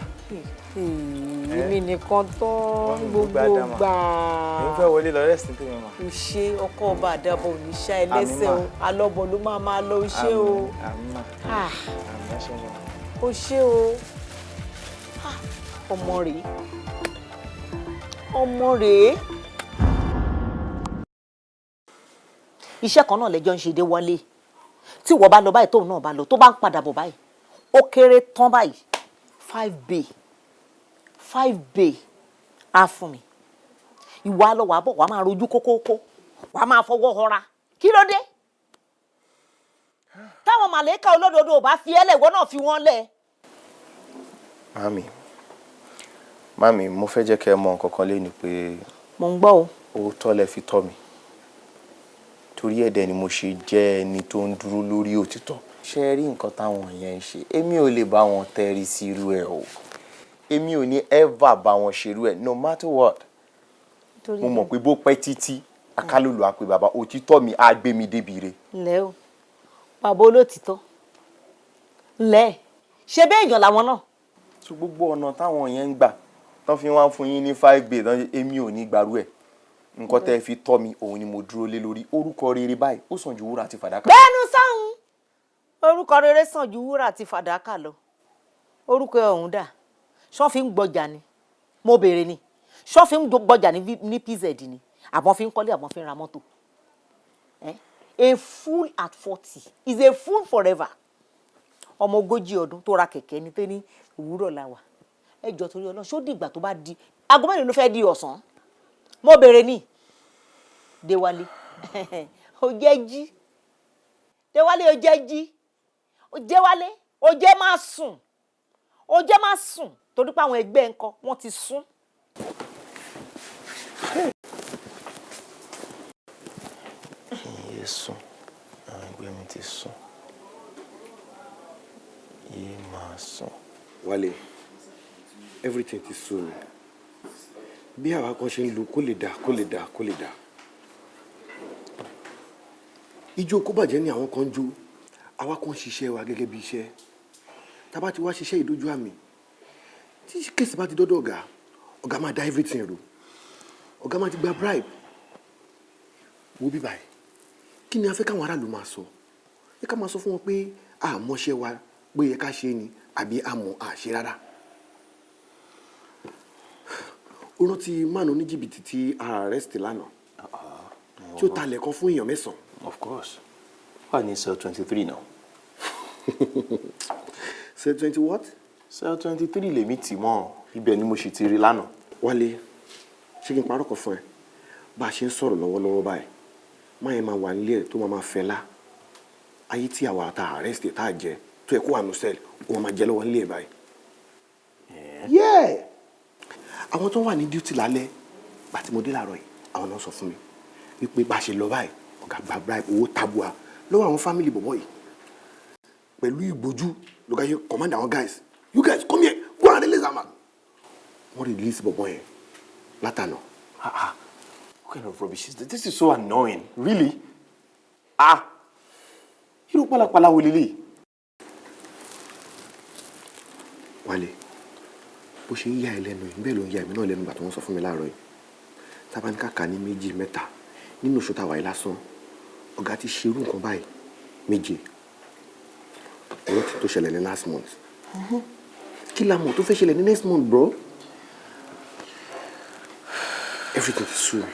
Èmi nìkan tán gbogbo gbà. Èmi fẹ́ wọlé lọ rest ní tèmi mà. O ṣe ọkọ ọba àdàbọ̀ oníṣà ẹlẹ́sẹ̀ o, alọ́bọ̀ ló máa máa lọ, o ṣe o. Àmín mà. Àmín, ẹ ṣe mà. O ṣe o. Ọmọ rèé, ọmọ rèé. Iṣẹ́ kan náà lẹ́jọ́ ń ṣe dé wọlé, tí ìwọ bá lọ báyìí, tóun náà bá lọ, tó bá ń padà bọ̀ báyìí, ó kéré tán báyìí 5 bay 5 bay á fún mi. Ìwà lọ wàá bọ̀, wàá máa rojú kókókó, wàá máa fọwọ́ họra. Kí ló dé táwọn màlẹ́kà olódodo ò bá fi ẹ́ lẹ̀, ìwọ náà fi wọ́n lẹ̀? Mami, mami, mo fẹ́ jẹ́ kẹ́ ẹ mọ nǹkan kan lé ní pé Mò ń gbọ́ o. òótọ́ lẹ fi tọ́ mi, torí ẹ̀dẹ̀ ni mo ṣe jẹ́ ẹni tó ń dúró lórí òtítọ́. Ṣé ẹ rí nǹkan táwọn yẹn ń ṣe, èmi ò lè bá wọn tẹ́rí sí irú ẹ̀ o. Èmi ò ní ever bá wọn ṣerú ẹ̀, no matter what. Mo mọ̀ pé bó pẹ́ títí, akálòlò àpè bàbá, òtítọ́ mi á gbé mi débi re. Ǹlẹ́ o, bàbá olótìtọ́, ǹlẹ́ ṣe bẹ́ẹ̀ èèyàn làwọn náà. So gbogbo ọ̀nà táwọn yẹn ń gbà tán fi wá fún yín ní 5 bay tán, èmi ò ní gbarú ẹ̀. Nǹkan tẹ́ ẹ fi tọ́ mi, òun ni mo dúró lé lórí. Orúkọ rere báyìí, ó sàn ju wúrà àti fàdákà. Bẹ́ẹ̀nu sáhùn, orúkọ rere sàn ju wúrà àti fàdákà lọ. Orúkọ ẹ ọ̀hún dà? Ṣọ́ fi ń gbọjà ni? Mo béèrè ni, ṣọ́ fi ń gbọjà ní PZ ni, àbọ̀n fi ń kọ́lé, àbọ̀n fi ń ra mọ́tò? A fool at 40 is a fool forever. Ọmọ 40 ọdún tó ra kẹ̀kẹ́ ní tó ní òwúrọ̀ la wà. Ẹ jọ, torí Ọlọ́run, ṣó dìgbà tó bá di aago mélòó ló fẹ́ di ọ̀sán? Mo béèrè ní. Déwálé, ó jẹ́ jí. Déwálé, ó jẹ́ jí. Ó Déwálé, ó jẹ́ má sùn, ó jẹ́ má sùn, torí pé àwọn ẹgbẹ́ ńkọ́, wọ́n ti sún. Yé sùn, àwọn ẹgbẹ́ mi ti sùn, yé máa sùn. Wálé, everything ti sú mi. Bí àwa kan ṣe ń lu kó lè dà, kó lè dà, kó lè dà, ijó kó bàjẹ́ ni àwọn kan ń jó. Àwa kan ṣiṣẹ́ wa gẹ́gẹ́ bí iṣẹ́. Tá a bá ti wá ṣiṣẹ́ ìdójú àmì, tí case bá ti dọ́dọ̀ ọ̀gá, ọ̀gá máa da everything rú. Ọ̀gá máa ti gba bribe. Wo bí báyìí, kí ni a fẹ́ káwọn aráàlú máa sọ? Ẹ ká máa sọ fún wọn pé àmọ́ṣẹ́ wa pé yẹ ká ṣe ni, àbí àmọ́ àṣẹ rárá? Ó rántí máàlù oníjìbìtì tí a arrest lánàá, tí ó talẹ̀ kan fún èèyàn mẹ́sàn-án? Of course, wà ní cell 23 now. Cell 20 what? Cell 23 lèmi tì mọ́, ibẹ̀ ni mo sì ti rí lánàá. Wálé, ṣé kí n parọ́ kan fún ẹ? Bá a ṣe ń sọ̀rọ̀ lọ́wọ́lọ́wọ́ báyìí, má yẹn máa wà nílé ẹ̀ tó máa máa fẹ́ lá ayé tí àwa ta arrest tá a jẹ tó yẹ kó wà nù cell, ó máa jẹ lọ́wọ́ nílé ẹ̀ báyìí. Yeah, àwọn tó wà ní duty lálẹ́ gbà tí mo dé láàárọ̀ yìí, àwọn náà sọ fún mi wípé bá a ṣe lọ báyìí, ọ̀gá gba bribe owó tabua lọ́wọ́ àwọn family bọ̀bọ̀ yìí pẹ̀lú ìgbójú. Lọ́gá yẹn command àwọn guys, "You guys, come here, go and release am." Wọ́n release bọ̀bọ̀ yẹn látànà. Ah ah, what kind of rubbish is this? This is so annoying, really. Ah, irú pálapàla wo lélẹ̀? Wálé, bó ṣe ń yà ẹ́ lẹ́nu yìí, bẹ́ẹ̀ ló ń yà èmi náà lẹ́nu. Gbà tó wọ́n sọ fún mi láàárọ̀ yìí, tábánikà kà ní méjì mẹ́ta nínú oṣù táwa yìí lásán, ọ̀gá ti ṣe irú nǹkan báyìí méje. Ọ̀rọ̀ tí tó ṣẹlẹ̀ ní last month, kí la mọ̀ tó fẹ́ ṣẹlẹ̀ ní next month? Bro, everything ti sú mi.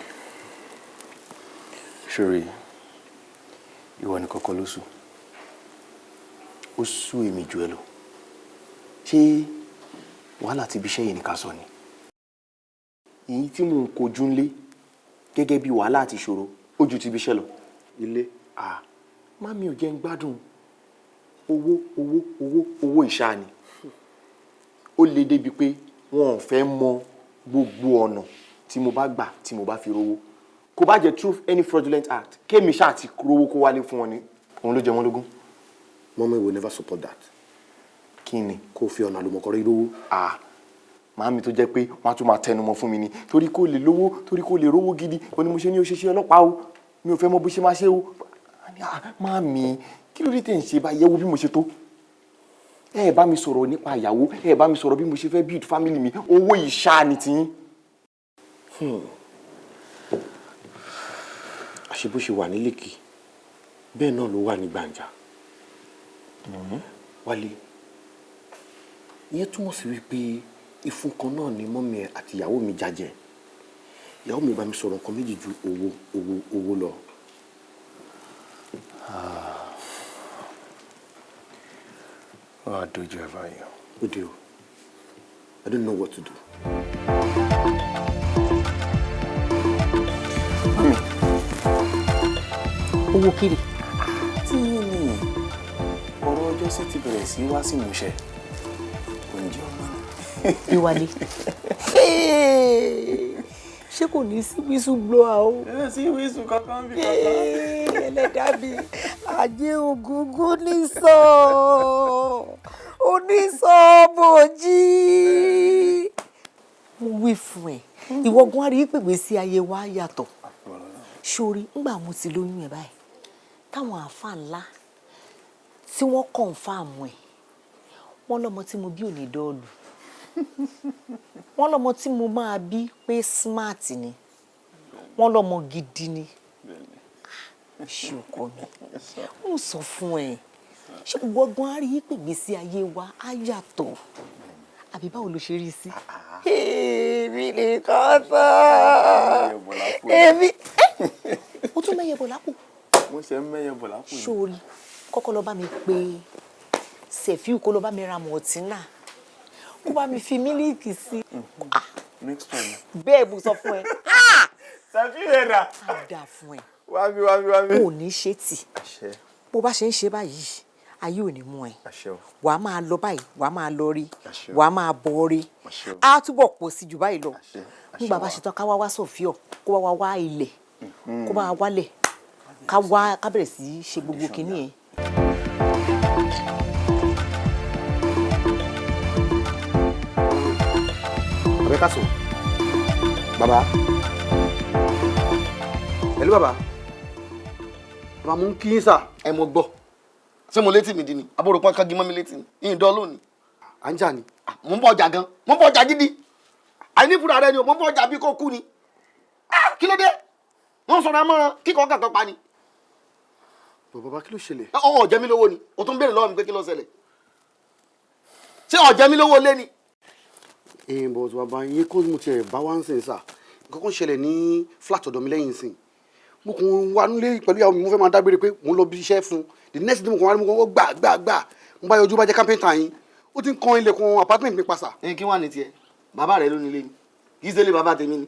Ṣòro ìwọ ni kọ́kọ́ ló sùn, ó sú èmi jù ẹ lọ. Ṣé wàhálà ti ibi iṣẹ́ yìí ni ká sọ ni? Èyí tí mò ń kojú ńlé gẹ́gẹ́ bí wàhálà àti ìṣòro, ó ju ti ibi iṣẹ́ lọ. Ilé? Ah, mami ò jẹ́ ń gbádùn. Owó, owó, owó, owó ìṣá ni. Ó le débi pé wọn ò fẹ́ mọ gbogbo ọ̀nà tí mo bá gbà tí mo bá fi rówó, kò bá jẹ́ through any fraudulent act, kémi ṣáà ti rówó kó wálé fún wọn ni, òun ló jẹ wọ́n lógún. Mummy will never support that. Kí ni? Kó fi ọ̀nà àlùmọ̀kọ́rọ́ rówó. Ah, màámi tó jẹ́ pé wọ́n á tún máa tẹnumọ́ fún mi ni, torí kó lè lówó, torí kó lè rówó gidi, ó ní mo ṣe ní o ṣe ṣe ọlọ́pàá o, mi ò fẹ́ mọ bó ṣe máa ṣe o. Màámi, kí ló dé tẹ̀ ń ṣe báyìí? Ẹ wo bí mo ṣe tó. Ẹ bá mi sọ̀rọ̀ nípa ìyàwó, ẹ bá mi sọ̀rọ̀ bí mo ṣe fẹ́ build family mi, owó yìí ṣáà ni tiyín. Àṣé bó ṣe wà ní lèkì bẹ́ẹ̀ náà ló wà ní gbàǹjà. Wálé, ìyẹn túmọ̀ sí wípé ìfun kan náà ni mummy ẹ̀ àti ìyàwó mi jàjẹ́. Ìyàwó mi bá mi sọ̀rọ̀ nǹkan méjì ju owó, owó, owó lọ. Wọ́n á dojú ẹ̀ báyìí. Ó dé o. I don't know what to do. Mummy. Owó kiri. Tí yín ni ọ̀rọ̀ ọjọ́ sí ti bẹ̀rẹ̀ sí wá sí ìmúṣẹ. Oúnjẹ ọmọ ni. Ìwálé. Ṣé kò ní sí whistle blower o? Ẹ sí whistle kankan bí kankan. Ẹlẹ́dàá mi, ajé ògúngún ní sọ, onísọ bòjì. Mo wí fún ẹ, ìwọ gan á rí pèpè sí ayé wa yàtọ̀. Sórí, ńgbà mo ti lóyún ẹ báyìí, táwọn àáfàá ńlá tí wọ́n confirm ẹ̀, wọ́n lọ́mọ tí mo bí ò ní dull. Wọ́n lọ́mọ tí mo máa bí pé smart ni, wọ́n lọ́mọ gidi ni. Ṣé ọkọ mi, mo sọ fún ẹ, ṣé ìwọ gan á rí pègbè sí ayé wa á yàtọ̀? Àbí báwo ló ṣe rí sí? Èmi nìkan tán. Èmi. O tún mẹ́yẹ bọ̀ lápò. Mo ṣe ń mẹ́yẹ bọ̀ lápò ni. Sórí, kọ́kọ́ lọ bá mi pe Sefiu kó lọ bá mi ra Maltina. Kó bá mi fi mílíìkì sí. Mixture ni. Bẹ́ẹ̀ mo sọ fún ẹ. Sefiu yẹn dà. Á dà fún ẹ. Wá mi, wá mi, wá mi. O ò ní ṣe tì. Àṣẹ. Bó bá ṣe ń ṣe báyìí, ayé ò ní mú ẹ. Àṣẹ o. Wà á máa lọ báyìí, wà á máa lọ rí, Àṣẹ o. wà á máa bọ̀ rí. Àṣẹ o. Á túbọ̀ pọ̀ sí jù báyìí lọ. Àṣẹ. Nígbà bá ṣe tán, ká wá wá Sọ̀fíọ̀, kó wá wá wá ilẹ̀, kó bá wálẹ̀, ká wá ká bẹ̀rẹ̀ sí í ṣe gbogbo kinní yẹn. Bàbá, ẹ káàsán. Bàbá. Hello, bàbá. Bàbá, mo ń kí yín sà. Ẹ mo gbọ́. Ṣé mo létí mi di ni? Àbúrò pọ́n kági mọ́ mi létí ni. Ìyìn dán lónìí. À ń jà ni. Mo ń bọ̀ ọjà gan. Mo ń bọ̀ ọjà gidi. Àìní fúnra rẹ ni o. Mo ń bọ̀ ọjà bí kò kú ni. Kí ló dé? Wọ́n sọ̀rọ̀ amọ́ran kíkọ́ kàkan pa ni. Bọ̀ bàbá, kí ló ṣẹlẹ̀? Ọ̀ jẹ́ mi lówó ni. O tún béèrè lọ́wọ́ mi pé kí ló ṣẹlẹ̀. Ṣé ó jẹ mí lówó lé ni? Ẹ̀ẹ́n, but bàbá, yín kó mo tiẹ̀ bá wá ń sìn sà. Nǹkan kan ṣẹlẹ̀ ní flat ọ̀dọ̀ mi lẹ́yìn sìn. Mo kàn wá nílé pẹ̀lú ìyàwó mi, mo fẹ́ máa dágbére pé mò ń lọ bí iṣẹ́ fún. The next day mo kàn wá ní mo kàn gbà gbà gbà. Mo bá yọjú, bá jẹ́ carpenter yín. Ó ti ń kan ilẹ̀kùn apartment mi pa sà. Ẹ kí wà ní tiẹ̀? Bàbá rẹ ló nílé ni. Kì í ṣe ilé bàbá tèmi ni.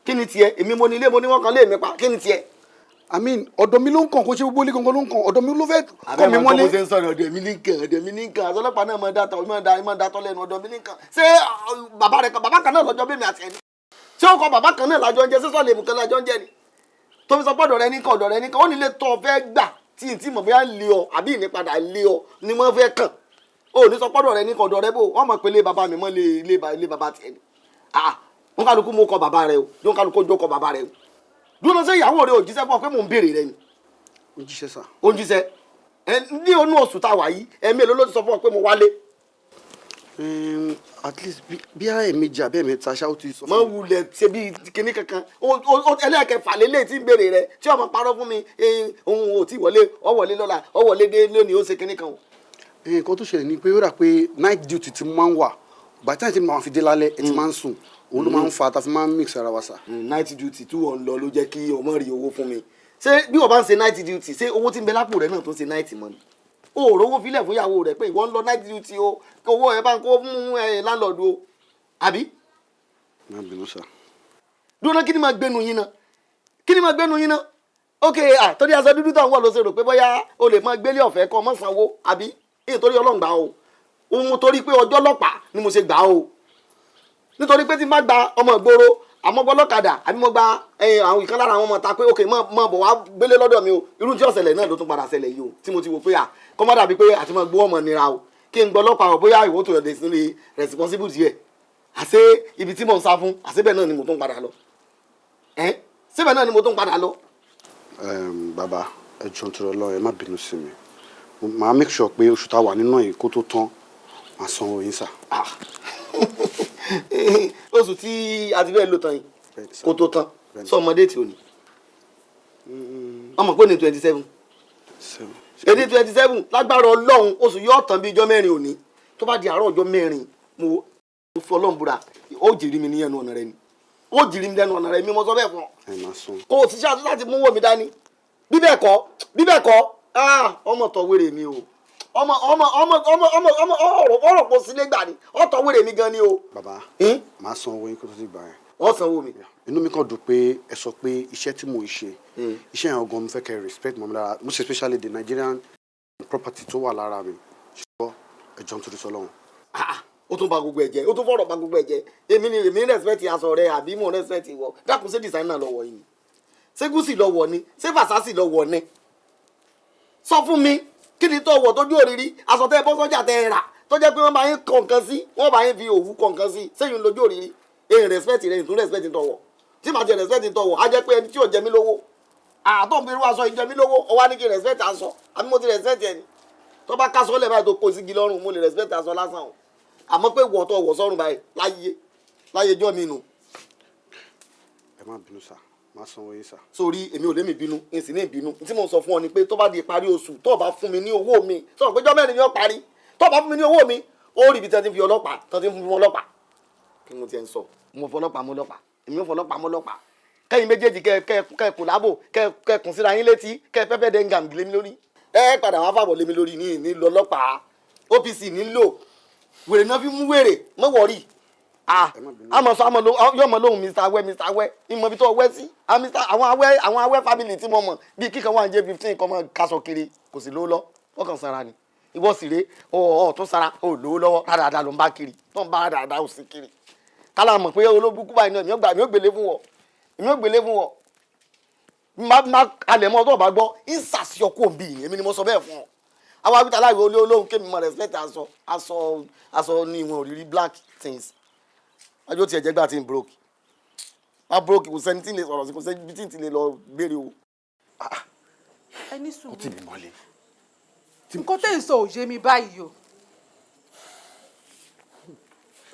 Kí ni tiẹ̀? Èmi mo nílé, mo ní wọ́n kan lé mi pa. Kí ni tiẹ̀? I mean, ọ̀dọ̀ mi ló ń kàn, kó ṣe gbogbo ilé gangan ló ń kàn, ọ̀dọ̀ mi ló fẹ́ kàn mí Àbẹ́ mọ́ mọ́lé. bó ṣe ń sọ̀rọ̀, ọ̀dọ̀ mi ní nǹkan, ọ̀dọ̀ mi ní nǹkan. Àtọ́lọ́pàá náà máa dátọ̀, máa dátọ̀ lẹ́nu, ọ̀dọ̀ mi ní nǹkan. Ṣé bàbá rẹ kan, bàbá kan náà lọ́jọ́ bí mi àti ẹni? Ṣé ó kọ bàbá kan náà lájọ ń jẹ? Sísọ lèmù kan lájọ ń jẹ ni? Tó fi sọ pé ọ̀dọ̀ rẹ ní kan, ọ̀dọ̀ rẹ ní kan, ó nílé tó fẹ́ gbà tí ì tí mọ̀ bóyá lé ọ àbí ìnípadà lé ọ ni wọ́n fẹ́ kàn. Ó ní sọ pé ọ̀dọ̀ rẹ ní kan, ọ̀dọ̀ rẹ bò, wọ́n mọ̀ pé ilé bàbá mi mọ́ lé bàbá tiẹ̀ ni. Ah, wọ́n kálukú mú kọ bàbá rẹ o, yóò kálukú jó kọ bàbá rẹ o. Dúró, ṣé ìyàwó rẹ ò jíṣẹ́ fún ọ pé mò ń béèrè rẹ ni? Ó jíṣẹ́ sà. Ó ń jíṣẹ́. Ẹ ní onú oṣù tá a wà yìí, ẹ̀mí èló ló ti sọ fún ọ pé mo wálé? At least bí ẹ̀ẹ̀mejì àbí ẹ̀ẹ̀mẹ́ta ṣá ó ti sọ Mọ fún mi. wulẹ̀ ṣe bí kinní kankan. Ẹlẹ́ẹ̀kẹfà lélẹ̀ tí ń béèrè rẹ tí ọmọ parọ́ fún mi, òun ò tí wọlé, ọ wọlé lọ́la, ọ wọlé dé lónìí, ó ṣe kinní kan o. Nǹkan tó ṣẹlẹ̀ ni pé ó rà pé night duty ti máa ń wà. By the time tí mo máa fi dé lálẹ́, ẹ ti máa ń sùn. Òun ló máa ń fa ta fi máa ń mix ara wa sà. Night duty tí wọ́n ń lọ ló jẹ́ kí ọmọ rí owó fún mi. Ṣé bí wọ́n bá ń ṣe night duty, ṣé owó tí ń bẹ lápò rẹ náà tó ń ṣe night mọ́ ni? O ò rówó filẹ̀ fún ìyàwó rẹ pé ìwọ ń lọ night duty o, kí owó ẹ bá ń kó fún ẹ landlord o, àbí? Má bínú sà. Dúró, kí ni máa gbénu yín náà? Kí ni máa gbénu yín náà? Ok, ah, torí aṣọ dúdú tó ń wọ̀ ló ṣe rò pé bóyá o lè máa gbélé ọ̀fẹ́ kọ́ ọmọ sanwó, àbí? Èyí torí Ọlọ́run gbà o, òun torí pé ọjọ́ ọlọ́pàá ni mo ṣe gbà o, nítorí pé tí n bá gba ọmọ ìgboro, àmọ́ gbọ́ lọ́kadà àbí mo gba àwọn ìkan lára àwọn ọmọ ta pé ok, mọ bọ̀ wá gbélé lọ́dọ̀ mi o, irú tí ó ṣẹlẹ̀ náà ló tún padà ṣẹlẹ̀ yìí o, tí mo ti wò pé à kọ́ má dàbí pé àti mọ gbọ́ ọmọ nira o, kí n gbọ́ ọlọ́pàá o, bóyá ìwọ tó yọ̀ dé sí ní responsible díẹ̀. Àṣé ibi tí mò ń sá fún, àṣé bẹ́ẹ̀ náà ni mo tún padà lọ, ẹ síbẹ̀ náà ni mo tún padà lọ. Bàbá. Ẹ jọ̀ọ́, nítorí Ọlọ́run, ẹ má bínú sí mi. Màá make sure pé oṣù tá a wà nínú yìí kó tó tán, màá sanwó yín, sir. Oṣù tí a ti fẹ́ lò tán yìí kó tó tán, sọ ọmọdé tí ò ní ọmọ pé ní 27, èdè 27, lágbára Ọlọ́run, oṣù yóò tán bí ijọ́ 4 òní. Tó bá di àárọ̀ ọjọ́ 4, mo fi Ọlọ́run búra, ó jìrì mi ní ẹnu ọ̀nà rẹ ni, ó jìrì mi lẹ́nu ọ̀nà rẹ mi. Mo sọ bẹ́ẹ̀ fún ọ. Ẹ máa san. Kò sí ṣáà láti mú wò mí dání. Bí bẹ́ẹ̀ kọ́, bí bẹ́ẹ̀ kọ́, ah, ọmọ tọ wéré mi o, ọmọ ọmọ ọmọ ọmọ ọmọ ọmọ ọ̀rọ̀ ọ̀rọ̀ kò sílé gbà ní ọ̀tọ̀ wéré mi gan ni o. Bàbá, màá san owó yín kó tó ti gbà yẹn. Wọ́n sanwó mi. Inú mi kàn dùn pé ẹ sọ pé iṣẹ́ tí mò ń ṣe, iṣẹ́ yẹn gan, mo fẹ́ kẹ́ respect mọ́ mi lára, most especially the Nigerian property tó wà lára mi. Ṣùgbọ́n ẹ jọ̀ọ́, nítorí Ọlọ́run. Ó tún ba gbogbo ẹ̀ jẹ́, ó tún fọ̀rọ̀ ba gbogbo ẹ̀ jẹ́. Èmi ni èmi respect aṣọ rẹ àbí mo respect ìwọ? Dákun, ṣé designer lọ́wọ́ yìí ni? Ṣé Gucci lọ́wọ́ ni? Ṣé Versace lọ́wọ́ ni? Sọ fún mi, kí ni tó wọ̀ tójú òrìrí? Aṣọ tẹ́ bọ́ sọ́jà tẹ́ ẹ rà, tó jẹ́ pé wọ́n bá yín kọ̀ nǹkan sí, wọ́n bá yín fi òwú kọ̀ nǹkan sí, sẹ́yìn lójú òrìrí? Èyí respect rẹ̀, ìtún respect tọ̀wọ̀ tí màá jẹ respect tọ̀wọ̀, á jẹ́ pé ẹni tí ò jẹ mí lówó, àtọ̀ ń fi irú aṣọ yìí jẹ mí lówó, ó wá ní kí n respect aṣọ, àbí mo ti respect ẹni tó bá kásọ lẹ̀ báyìí tó kó sígi lọ́rùn? Mo lè respect aṣọ lásán o, àmọ́ pé wọ̀ tó wọ̀ sọ́run báyìí, láyé láyé jọ́ mi nù. Ẹ má bínú, sir, màá sanwó yín, sir. Sórí, èmi ò lé mi bínú, n sì ní ìbínú. Tí mo sọ fún ọ ni pé tó bá di ìparí oṣù, tó o bá fún mi ní owó mi, sọ pé jọ́ 4 ni ó parí, tó o bá fún mi ní owó mi, ó rí ibi tí wọ́n ti fi ọlọ́pàá, tí wọ́n ti fún ọlọ́pàá. Kí mo tiẹ̀ ń sọ? Mo fọlọ́pàá mọ́ ọlọ́pàá, èmi ò fọlọ́pàá mọ́ ọlọ́pàá. Kẹ́yìn méjèèjì kẹ́ kẹ́ kẹ́ kò lábò, kẹ́ kẹ́ kùn síra yín létí, kẹ́ pẹ́pẹ́ dẹ́ ngàm lé mi lórí. Ẹ padà wá fàbọ̀ lé mi lórí ní lọ ọlọ́pàá OPC nílò wèrè náà fi mú wèrè mọ́ wọ̀rí. Ah, àmọ́ sọ àmọ́ yóò mọ lóhùn Mr Awẹ́, Mr Awẹ́, ìmọ̀ ibi tó wẹ́ sí. Ah, Mr àwọn Awẹ́, àwọn Awẹ́ family tí mo mọ̀ bíi kíkan wà ní J15 kọ́ mọ́ kaṣọ kiri, kò sì lówó lọ, wọ́n kàn sanra ni. Ìwọ sì rèé, ọ̀ ọ̀ tún sanra, ò lówó lọ́wọ́ dáadáa ló ń bá kiri, tó ń bá dáadáa ò sí kiri. Kálá mọ̀ pé olóbùkún báyìí náà, èmi ò gbà, èmi ò gbélé fún wọ, èmi ò gbélé fún wọ. Má má alẹ̀ mọ́ tó o bá gbọ́ ìsàsí ọkọ̀ òbí yìí, èmi ni mo sọ bẹ́ẹ̀ fún ọ. Àwọn abita aláìwé olóhùn kémi mọ̀ respect aṣọ, aṣọ, aṣọ ní ìwọ̀n òrírí black things. Ọjọ́ tí ẹ̀jẹ̀ gbà tí ń broke, má broke, kò sẹ́ni tí ń lè sọ̀rọ̀ sí, kò sẹ́ni tí ń ti lè lọ béèrè o. Ẹ ní sùúrù. Ó tì mí mọ́lẹ̀. Nǹkan tẹ́ ń sọ ò yé mi báyìí o.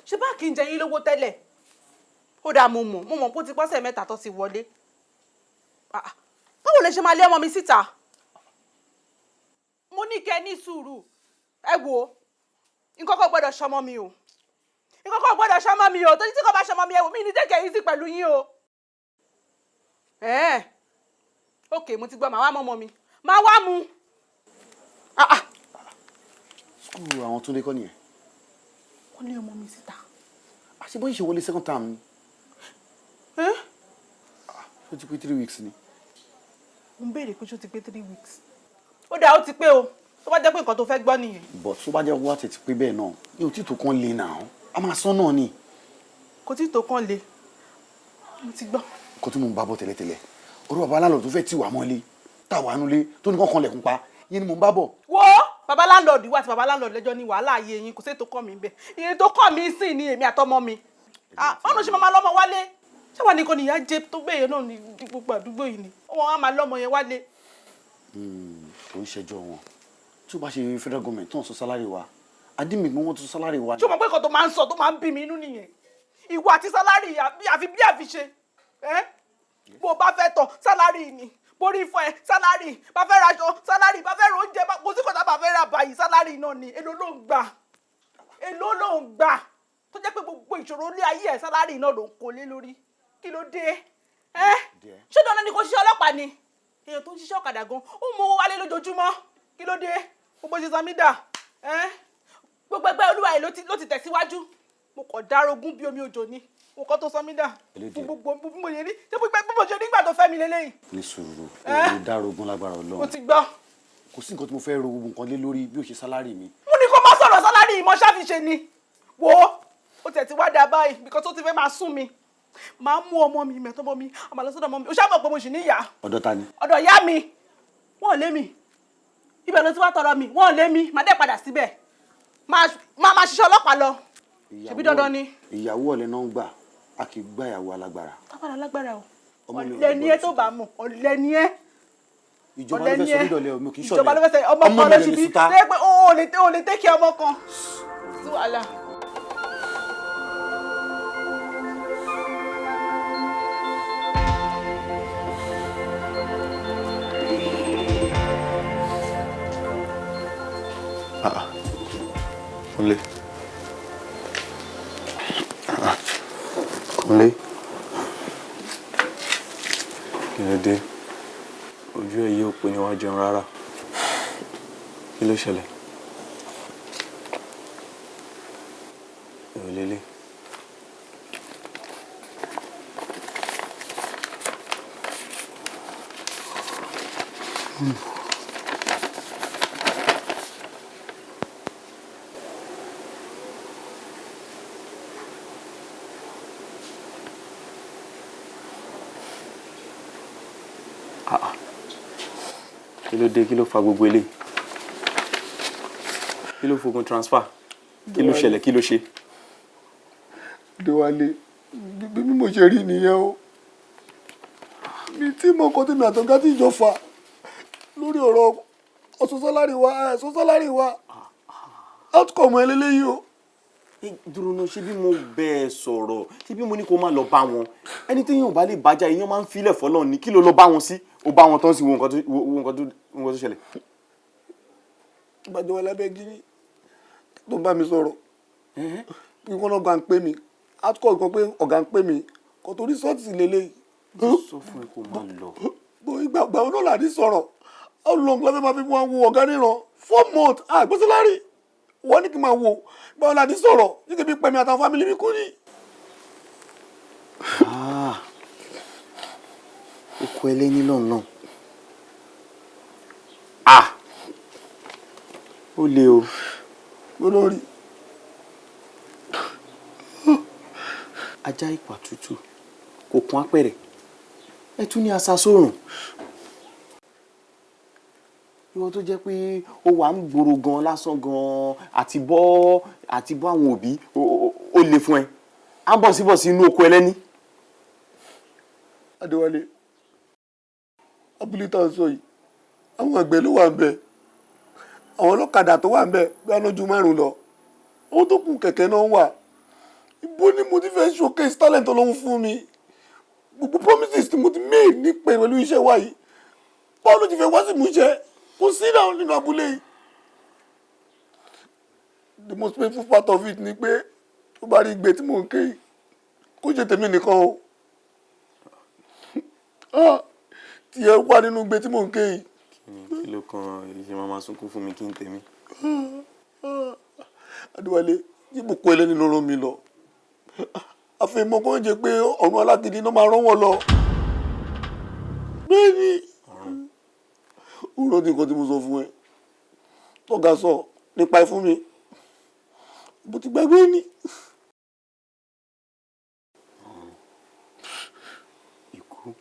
Ṣé bá kí n jẹ yín lówó tẹ́lẹ̀? Ó dáa, mo mọ̀ pé ó ti pọ́sẹ̀ 3 tó ti wọlé. Ah, ah. Báwo lè ṣe máa lé ọmọ mi síta? Mo ní kẹ́ ẹ ní sùúrù. Ẹ wo, nǹkan kan gbọ́dọ̀ ṣọmọ mi o, nǹkan kan gbọ́dọ̀ ṣọmọ mi o, torí tí kò bá ṣọmọ mi, ẹ wò mí ní tẹ̀kẹ̀ yìí sí pẹ̀lú yín o. Ẹ̀ẹ́, ok, mo ti gbọ́, màá wá mọ́ ọmọ mi, màá wá mu. Ah, ah. School àwọn Túndé kọ́ nìyẹn? Wọ́n lé ọmọ mi síta. Àṣé bó ṣe wọlé second term ni? Ẹ́? Ó ti pé 3 weeks ni. Mo ń béèrè pé ṣó ti pé 3 weeks. Ó dáa, ó ti pé o, tó bá jẹ́ pé nǹkan tó fẹ́ gbọ́ nìyẹn. But tó bá jẹ́ wá tètè pé bẹ́ẹ̀ náà ní òtítọ́ kan lè nà án, a máa san náà ni. Kò tí tó kàn le, mo ti gbọ́. Nǹkan tí mò ń bá bọ̀ tẹ́lẹ̀tẹ́lẹ̀, ọ̀rọ̀ bàbá aláàlọ́ tó fẹ́ tì wá mọ́lé, táwa nulẹ̀, tó ní kọ́kàn lẹ̀kùn pa yẹn ni mò ń bá bọ̀. Wo, bàbá landlord wà àti bàbá landlord lẹ́jọ́ ní wàhálà ayé yín, kò sí ètò kàn mí bẹ́ẹ̀. Ìyẹn tó kàn mí sì ni èmi àtọmọ mi. Ah, báwo ló ṣe máa lọ́mọ wálé? Ṣé wàá ní kò ní ìyá jẹ tó bẹ́ẹ̀ náà ní gbogbo àdúgbò yìí ni wọ́n á máa lọ́mọ yẹn wálé? Kò ń ṣẹjọ́ wọn. Tí ó bá ṣe federal government tó ń sọ salary wa, adímì gbọ́n wọ́n tó salary wa. Ṣé o mọ̀ pé nǹkan tó máa ń sọ tó máa ń bí mi inú nìyẹn? Ìwọ àti salary, àfi bí àfi ṣe ẹ́. Bó o bá fẹ́ tọ̀, salary ni. Borí fún ẹ, salary. Bá fẹ́ raṣọ, salary. Bá fẹ́ oúnjẹ, kò sí kò tá bá fẹ́ rà báyìí, salary náà ni. Èló ló ń gbà? Èló ló ń gbà tó jẹ́ pé gbogbo ìṣòro ilé ayé ẹ̀, salary náà ló ń kó lé lórí? Kí ló dé ẹ́? Ṣé dandan ni kò ṣiṣẹ́ ọlọ́pàá ni? Èèyàn tó ń ṣiṣẹ́ ọ̀kadà gan ó mú owó wálé lójoojúmọ́. Kí ló dé? Gbogbo ṣe samida ẹ́, gbogbo ẹgbẹ́ olúwa yìí ló ti tẹ̀síwájú. Mo kàn dárogún bí omi òjò ni mo kọ́ tó samida gbogbo bí mo ṣe rí. Ṣé bí mo ṣe rí nígbà tó fẹ́ mi lélẹ́yìn? Ní sùúrù. Ẹ́? Ò ní dárogún lágbára Mo Ọlọ́run. ti gbọ́. Kò sí nǹkan tí mo fẹ́ ro gbogbo nǹkan lé lórí bí ó ṣe salary mi. Mo ní kó má sọ̀rọ̀ salary, ìmọ̀ ṣàfiṣe ni. Wo, ó tẹ̀ ti wá dà báyìí because ó ti fẹ́ máa sún mi. Máa mú ọmọ mi, mẹ́tọ́mọ mi, àmà lọ sọ́dọ̀ ọmọ mi. Ó ṣàmọ̀ pé mo sì ní ìyá. Ọ̀dọ̀ ta ni? Ọ̀dọ̀ ìyá mi. Wọ́n ò lé mi. Ibẹ̀ ló ti wá tọrọ mi. Wọ́n ò lé mi. Má dẹ̀ padà síbẹ̀, máa máa ṣiṣẹ́ ọlọ́pàá lọ. Ṣebí dandan ni. Ìyàwó ọ̀lẹ náà ń gbà, a kì í gbà ìyàwó alágbára. Tábàlà lágbára o. Ọmọ mi ò Ọ̀lẹ ni ẹ, tó bá mọ̀, ọ̀lẹ ni ẹ. Ìjọba ló fẹ́ sọ mí dọ̀lẹ o, mi ò kì í ṣọ̀lẹ. Ìjọba ló fẹ́ sọ ọmọ kan ló ṣe bí tó yẹ pé o lè tẹ́kẹ̀ ọmọ kan. Sí wàhálà. Kúnlé. Kúnlé. Kí ló dé? Ojú ẹ yóò pé níwájú jẹun rárá. Kí ló ṣẹlẹ̀? Èrò lélẹ̀. Kí ló dé? Kí ló fa gbogbo eléyìí? Kí ló fogun transfer? Kí ló ṣẹlẹ̀? Kí ló ṣe? Déwálé, bí mo ṣe rí nìyẹn o. Mi tí mo kọ́ tí mi àtọ̀gá tí ìjọ fà lórí ọ̀rọ̀ ọ̀sán sálárì wa, àìsàn sálárì wa, outcome ẹ lélẹ́yìí o. Dúró náà, ṣé bí mo bẹ́ ẹ sọ̀rọ̀, ṣé bí mo ní kó má lọ bá wọn? Ẹni tí yóò bá lè bájá, èèyàn máa ń filẹ̀ fọlọ́run ni. Kí ló lọ bá wọn sí? Ó bá wọn tán sí, wo nǹkan tó ṣẹlẹ̀. Ìgbàjọba lábẹ́ gírí tó bá mi sọ̀rọ̀ bí wọ́n lọ́gà ń pè mí, outcome kan pé ọ̀gá ń pè mí kò torí sọ́ọ̀tì lélẹ́yìí. Sọ fún ẹ kó má lọ. Bó ìgbà wọn náà là ní sọ̀rọ̀, how long la fẹ́ máa fi wọn wo ọ̀gá níran? 4 months àgbẹ̀ sálárì wọ́n ní kí n máa wo báwo la ní sọ̀rọ̀ ní kí n bí pẹ̀mí àtàwọn fámìlì mi kú ni. Ó kọ ẹlẹ́ni lọ́nà. Ó le o. Olórí. Ajá ìpà tútù kò kún apẹ̀rẹ̀, ẹ tún ní asasórùn. Ìwọ tó jẹ́ pé ó wà ń gbòòrò gan lásán gan, àti bọ́ àwọn òbí ó le fún ẹ, à ń bọ̀ síbọ̀ sí inú oko ẹlẹ́ni. Adéwálé, abúlé tá a sọ yìí, àwọn àgbẹ̀ ló wà ń bẹ, àwọn ọlọ́kadà tó wà ń bẹ bí wọ́n lójú 5 lọ, àwọn tó kù kẹ̀kẹ́ náà wà. Ibo ni mo ti fẹ́ showcase talent Ọlọ́run fún mi? Gbogbo promises tí mo ti made ní pẹ̀lú iṣẹ́ wa yìí, báwo ló ti fẹ́ wá sí ìmúṣẹ? Kò sí náà nínú abúlé yìí. The most painful part of it ni pé tó bá rí igbe tí mò ń ké yìí, kó ṣe tèmi nìkan o. Tí ẹ wà nínú igbe tí mò ń ké yìí. Kí ló kan ìṣe máa sunkún fún mi kí n tèmi? Adéwálé, ibùkún ẹlẹ́ni ló rán mi lọ. Àfihàn kan jẹ́ pé ọ̀run alágídí náà máa rán wọn lọ. Bẹ́ẹ̀ni, ó rántí nǹkan tí mo sọ fún ẹ. Tọ́gà sọ nípa ẹ fún mi. Mo ti gbàgbé ni. Ikú.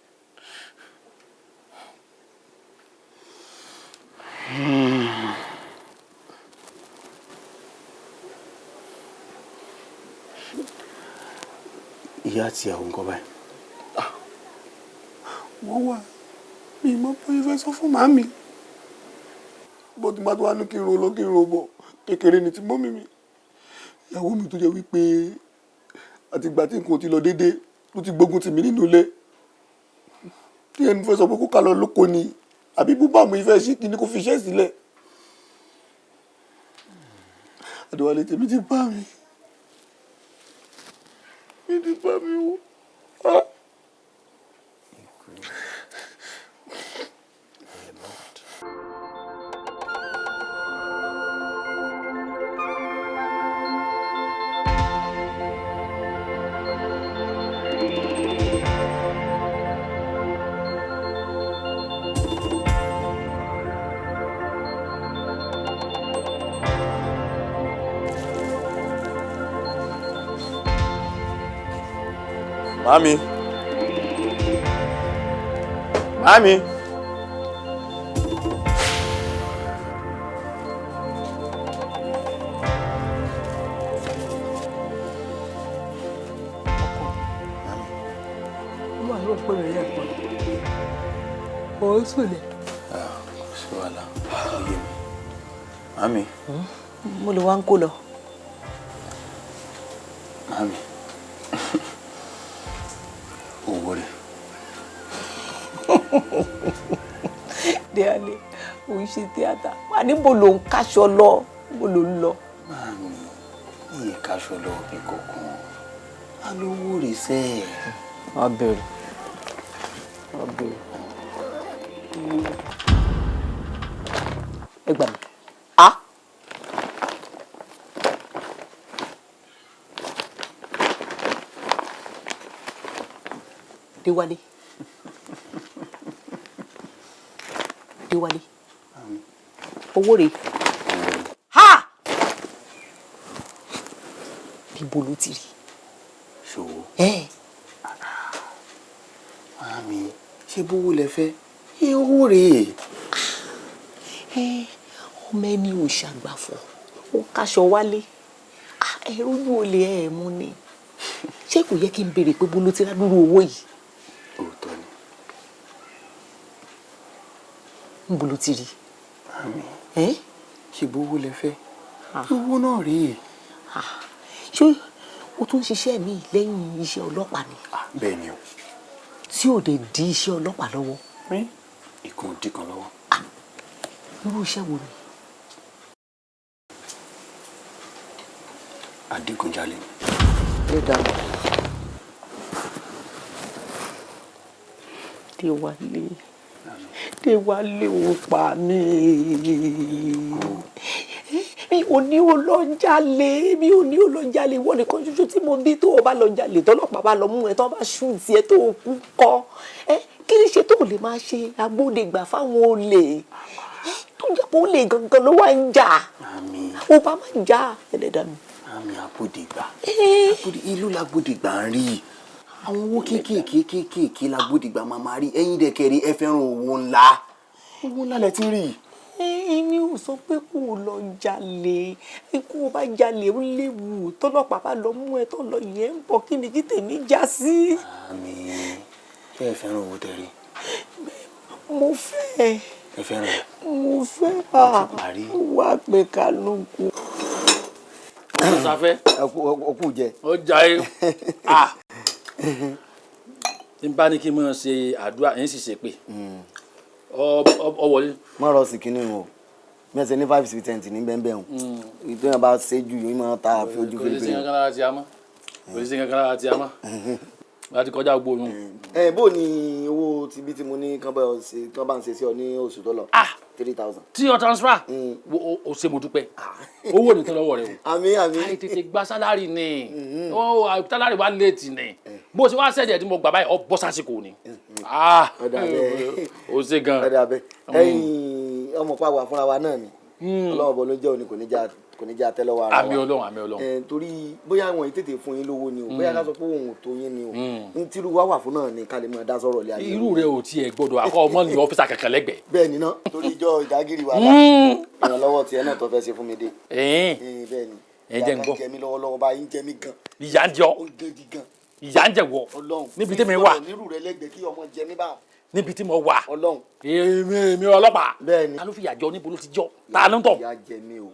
Ìyá àti ìyàwó ńkọ́ báyìí? Wọ́n wà, mi mọ̀ pé ìfẹ́ sọ fún màmí. Bó ti máa tó wá ní kí n ro lọ kí n ro bọ̀, kékeré ni ti mọ́mí mi. Ìyàwó mi tó jẹ́ wípé àtìgbà tí nǹkan ti lọ déédéé ló ti gbógun tì mí nínú ilé. Kí ẹni fẹ́ sọ pé kó ká lọ lóko ni àbí búbá mi fẹ́ ṣí kí ni kó fi iṣẹ́ sílẹ̀. Adéwálé, tèmi ti bá mi. Mi ti bá mi wò. Mami. Mami. Ó mà ló pè mí lẹ́ẹ̀kan. Ò ń sùn lẹ̀. Mami. Mo lè wá ń kó lọ. Mami. Owó rẹ̀. Déwálé, ò ń ṣe tíátà. Wà níbo ló ń káṣọ lọ? Níbo ló ń lọ? Mami, iye káṣọ lọ bí kankan. A lówó rè sẹ́. Wá bẹ̀rẹ̀. Wá bẹ̀rẹ̀. Ẹ gbà mí. A. Déwálé. Déwálé. Owó rèé. Ha! Níbo ló ti rí? Ṣòwò. Ẹ. Mami, ṣé bówó lẹ fẹ́? Ẹ owó rèé. Ẹ ọmọ ẹni ò ṣàgbàfọ̀, ó káṣọ wálé. Ẹ rójú olè ẹ mú ni. Ṣé kò yẹ kí n béèrè pé bó ló ti rádúró owó yìí? Òótọ́ ni. Níbo ló ti rí? Mami, Ẹ? ṣé bówó lẹ fẹ́? Owó náà rèé. Ṣé o tún ń ṣiṣẹ́ mi lẹ́yìn iṣẹ́ ọlọ́pàá ni? Bẹ́ẹ̀ ni o. Tí ò dé di iṣẹ́ ọlọ́pàá lọ́wọ́. Ìkan ò dí kan lọ́wọ́. Irú iṣẹ́ wo ni? Adigunjalè ni. Ẹ dáhùn. Déwálé, Déwálé ò pa mí. Mi ò ní o lọ jalè, mi ò ní o lọ jalè. Ìwọ nìkan ṣoṣo tí mo bí tó o bá lọ jalè, tọ́lọ́pàá bá lọ mú ẹ, tó bá ṣú tiẹ̀ tó o kú kọ́. Ẹ kí ni ṣe tó o lè máa ṣe agbódegbà fáwọn olè? Tó jẹ́ pé olè gangan ló wá ń jà. O bá máa jà ẹlẹ́dàá mi. Mami, agbódegbà. Ìlú lagbódegbà ń rí. Àwọn owó kéékèèké kéékèèké lagbódegbà máa máa rí. Ẹ̀yin dẹ̀kẹ̀rẹ̀ ẹ fẹ́ràn owó ńlá. Owó ńlá lẹ ti ń rí. Èmi ò sọ pé kó o lọ jalè. Kó o bá jalè ó léwu. Tọ́lọ́pàá bá lọ mú ẹ tó lọ yẹn ń bọ̀ kí ni kí tèmi já sí. Mami, ṣé ẹ fẹ́ràn owó tẹ rí? Mo fẹ́. Ẹ fẹ́ràn ẹ? Mo fẹ́ bá wá pé kálukú. Sáfẹ́. Ọkù jẹ. Ó jayé. Ah! Tí n bá ní kí n máa ṣe àdúrà, yín sì ṣe pé. Ọ wọlé. Má rọ sí kinní o. Mẹ́sẹ̀ ní 5% ní bẹ́ẹ̀ o. Ìtọ́yàn bá ṣe jù yóò máa ta àfi ojú Kò sí fèrèfèrè. kankan lára ti a mọ́. Kò sí kankan lára ti a mọ́. Láti kọjá gbogbo oyún. Ẹ bó ni owó ti bí tí mo ní kán bá ń ṣe sí ọ ní oṣù tó lọ? 3,000. Tí o transfer, o ṣe mo dúpẹ́. Owó ní tán lọ́wọ́ rẹ o. Àmín àmín. Àì tètè gba sálárì ni. Sálárì wa léètì ni. Bó ṣe wá sẹ́jẹ̀ tí mo gbà báyìí, ọ bọ́ sásìkò ni. Ọ̀dà bẹ́ẹ̀. O ṣe gan. Ọ̀dà bẹ́ẹ̀. Ẹ̀yin ọmọ pa wà fúnra wa náà ni. Ọlọ́run bọ̀ ló jẹ́ òní kò ní jẹ́ àtẹ́lọ́wọ́ ara wa. Àmín Ọlọ́run, àmín Ọlọ́run. Torí bóyá àwọn yìí tètè fún yín lówó ni o, bóyá ká sọ pé òun ò tó yín ni o. N tírú wa wà fún náà ni ká lè máa dá sọ̀rọ̀ lé ayé. Irú rẹ ò tiẹ̀ gbọ́dọ̀ akọ ọmọ ní ọ́fíìsà kankan lẹ́gbẹ̀ẹ́. Bẹ́ẹ̀ ni ná. Torí ìjọ ìdágìrì wa lá. Ìrànlọ́wọ́ tiẹ̀ náà tó fẹ́ ṣe fún mi dé. Bẹ́ẹ̀ ni. Ẹ jẹ́ n gbọ́. Ìyá kan jẹ mí lọ́wọ́lọ́wọ́ báyìí ń jẹ mí gan. Ìyá ń jẹ ọ́. Ó ń gidi gan. Ìyá ń jẹ wọ. Ọlọ́run. Níbi tí mi wà. Nírú rẹ lẹ́gbẹ̀ẹ́ kí ọmọ jẹ mí báwọn. Níbi tí mo wà. Ọlọ́run. Èmi ọlọ́pàá. Bẹ́ẹ̀ni. Ta ló fi ìyà jọ níbo ló ti jọ? Ta ló ń tọ̀? Ìyá jẹ mí o.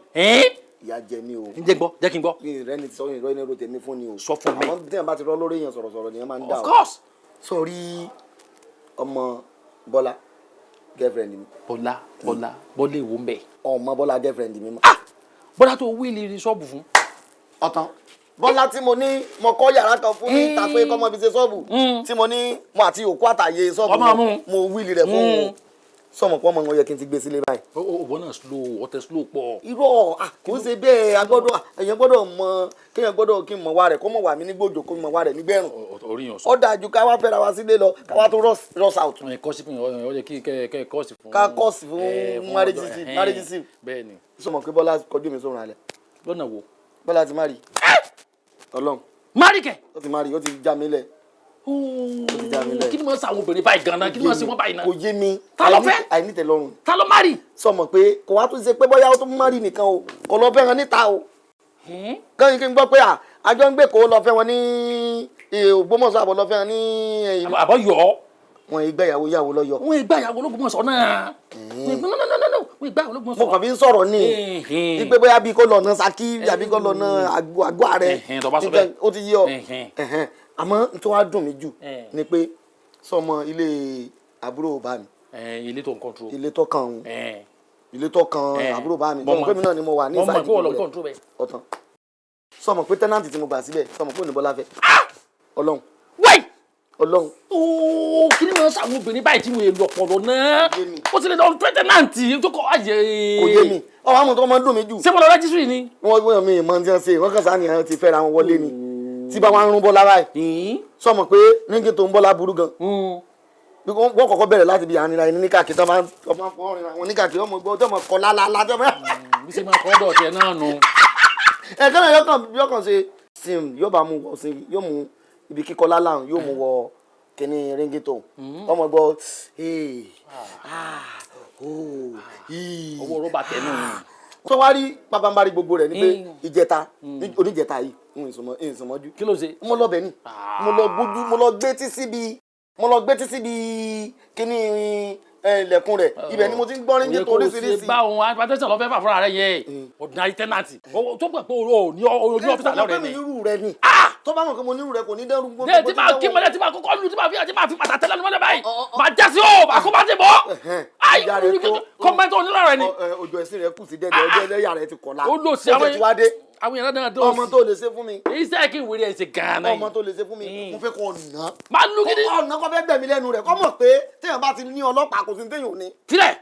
Ìyá jẹ mí o. Ǹjẹ́ gbọ́, jẹ́ kí n gbọ́. Mi rẹ ni sọ ìrọ́ inú tèmi fún ni o. Sọ fún mi. Àwọn tí wọn bá ti rọ́ lórí èèyàn sọ̀rọ̀sọ̀rọ̀ ni wọ́n máa ń dá o. Of course. Sọrí ọmọ Bọ́lá girlfriend mi. Bọ́lá Bọ́lá Bọ́lá èwo ń bẹ̀. Ọmọ Bọ́lá girlfriend mi mọ́. Bọ́lá tó wíìlì ṣọ́ọ̀bù fún. Ọ̀tán. Bọ́lá tí mo ní mo kọ́ yàrá kan fún ní ìta pé kọ́mọ fi ṣe ṣọ́ọ̀bù tí mo ní mo àti òkú àtàyè ṣọ́ọ̀bù mo wíìlì rẹ̀ fún òun. Sọmọ pọ́ mọ́ wọn yẹ kí n ti gbé sílé báyìí. Òwò náà slow ọtẹ slow pọ̀. Irọ́ kò ń ṣe bẹ́ẹ̀ agbọ́dọ̀ èèyàn gbọ́dọ̀ mọ kéèyàn gbọ́dọ̀ kí n mọ̀ wá rẹ̀ kó mọ̀ wà mí ní gbòjò kó mọ̀ wá rẹ̀ nígbẹ̀rùn. Orí yàn sọ. Ó dáa ju ká wá fẹ́ra wa sílé lọ ká wá tó rush out. Kọ́sì fún ọ yẹ kí kẹ kọ́sì fún. Ká kọ́sì fún marriage sí. Bẹ́ẹ̀ni. Sọmọ pé Bọ́lá kọjú mi sórun alẹ́. Lọ́nà wo? Bọ́lá ti má rí. Ọlọ́run. Má rí kẹ̀. Ó ti má rí, ó ti já mi lẹ̀. Kí ni mo ń sa àwọn obìnrin báyìí gan-an? Kí ni mo ń ṣe wọ́n báyìí náà? Kò yé mi. Ta ló fẹ́? Àìnítẹ̀lọ́rùn. Ta ló má rí? Sọmọ pé kò wá tún ṣe pé bóyá ó tún má rí nìkan o, kò lọ fẹ́ wọn níta o. Kẹ́yìn kí n gbọ́ pé àjọ ń gbé kó lọ fẹ́ wọn ní Ògbómọ̀ṣọ́ àbọ̀ lọ fẹ́ wọn ní. Àbọ̀ yọ ọ́. Wọn ìgbà ìyàwó ìyàwó lọ́yọ̀. Wọn ìgbà ìyàwó l'Ógbómọ̀ṣọ́ náà. Wọn ìgbà ìyàwó l'Ógbómọ̀ṣọ́. Mo kàn fi ń sọ̀rọ̀ ní ìgbé bóyá bí kò lọ́nà Ṣakí àbí kò lọ́nà àgọ́ rẹ̀, ó ti yí ọ. Àmọ́ tó wá dùn mí jù ni pé sọmọ ilé àbúrò bá mi. Ilé tó ń control. Ilé tó kàn òun, ilé tó kan àbúrò bá mi, sọmọ pé mi náà ni mo wà ní ìsáàdì gbogbo rẹ̀ ọ̀tàn. Sọmọ pé tẹ́nàntì tí mo gbà síbẹ̀, sọmọ pé òní Bọ́lá fẹ́. Ọlọ́run. Wáyé. Ọlọ́run. Ooo, kí ni mo ń sàwọn obìnrin báyìí tí mo lè lọ ọpọlọ náà? Ó ti lè lọ fẹ́ tẹ́nàntì tó kọ ayé. Kò yé mi, ọwọ́ àwọn tó máa ń dùn mí jù. Ṣé mo lọ rẹ́jísírì ni? Wọ́n wọ́n mi ìmọ̀ tí wọ́n ṣe, wọ́n kàn sáà nìyẹn ti fẹ́ra wọn wọlé ni. Tí bá wọn ń rún Bọ́lá báyìí. Sọmọ pé nígbà tó ń Bọ́lá burú gan. Wọ́n kọ́kọ́ bẹ̀rẹ̀ láti bí ànira ẹni ní káàkiri tó máa ń fọ́ ọ̀rìn àwọn oníkàkiri ọmọ gbọ́ tó máa kọ́ lálálá tó máa. Bí ṣe máa kọ́ dọ̀tí ẹ náà nù. Ẹ̀ka náà yọkàn ṣe sim yóò bá mú wọ sí, yóò mú ibi kíkọ́ lálá yóò mú wọ kíní ríngìtò ọmọ gbọ́. Owó rọ́bà tẹnu. Tó wá rí pabambari gbogbo rẹ̀ ni pé ìjẹta oníjẹta yìí ìsùnmọ́jú. Kí ló ṣe? Mo lọ bẹ̀ ni, mo lọ gbójú, mo lọ gbé tí síbi, mo lọ gbé títí bí kíní ilẹ̀kùn rẹ̀, ibẹ̀ ni mo ti ń gbọ́ ríngìtò oríṣiríṣi. Kò ṣe bá òun atẹ́sán lọ́fẹ́ fà fúnra rẹ̀ yẹ ordinary tenant tó gbà pé o ní ọ́fíìsì lọ́rẹ̀ ni. Tó bá mọ̀ pé mi nírú rẹ ni, tó bá mọ̀ pé mo nírú rẹ kò ní dẹ́rù gbogbo. Ní tí máa kí mọ́lẹ̀ tí máa kọ́kọ́ lu tí máa fi àti máa fi pàtà tẹ́lẹ̀ mọ́lẹ̀ báyìí máa jẹ́ sí o máa kó bá ti bọ́. Kọ́mẹ́ntì onílọ̀ rẹ ni. Ojú ẹ̀sìn rẹ kù sí dẹ́dẹ́, ọjọ́ ẹlẹ́yà rẹ ti kọ̀la. Ó lò sí àwọn èèyàn náà dọ̀ sí. Ọmọ tó lè ṣe fún mi. Iṣẹ́ kí n wèrè ẹ̀ ṣe gan-an náà. Ọmọ tó lè ṣe fún mi, mo fẹ́ kọ́ ọ̀nà. Máa lu gidi. Ọ̀nà kọ́ fẹ́ gbẹ̀mí lẹ́nu rẹ̀, kọ́ mọ̀ pé téèyàn bá ti ní ọlọ́pàá kò sí ní téèyàn ò ní. Filẹ̀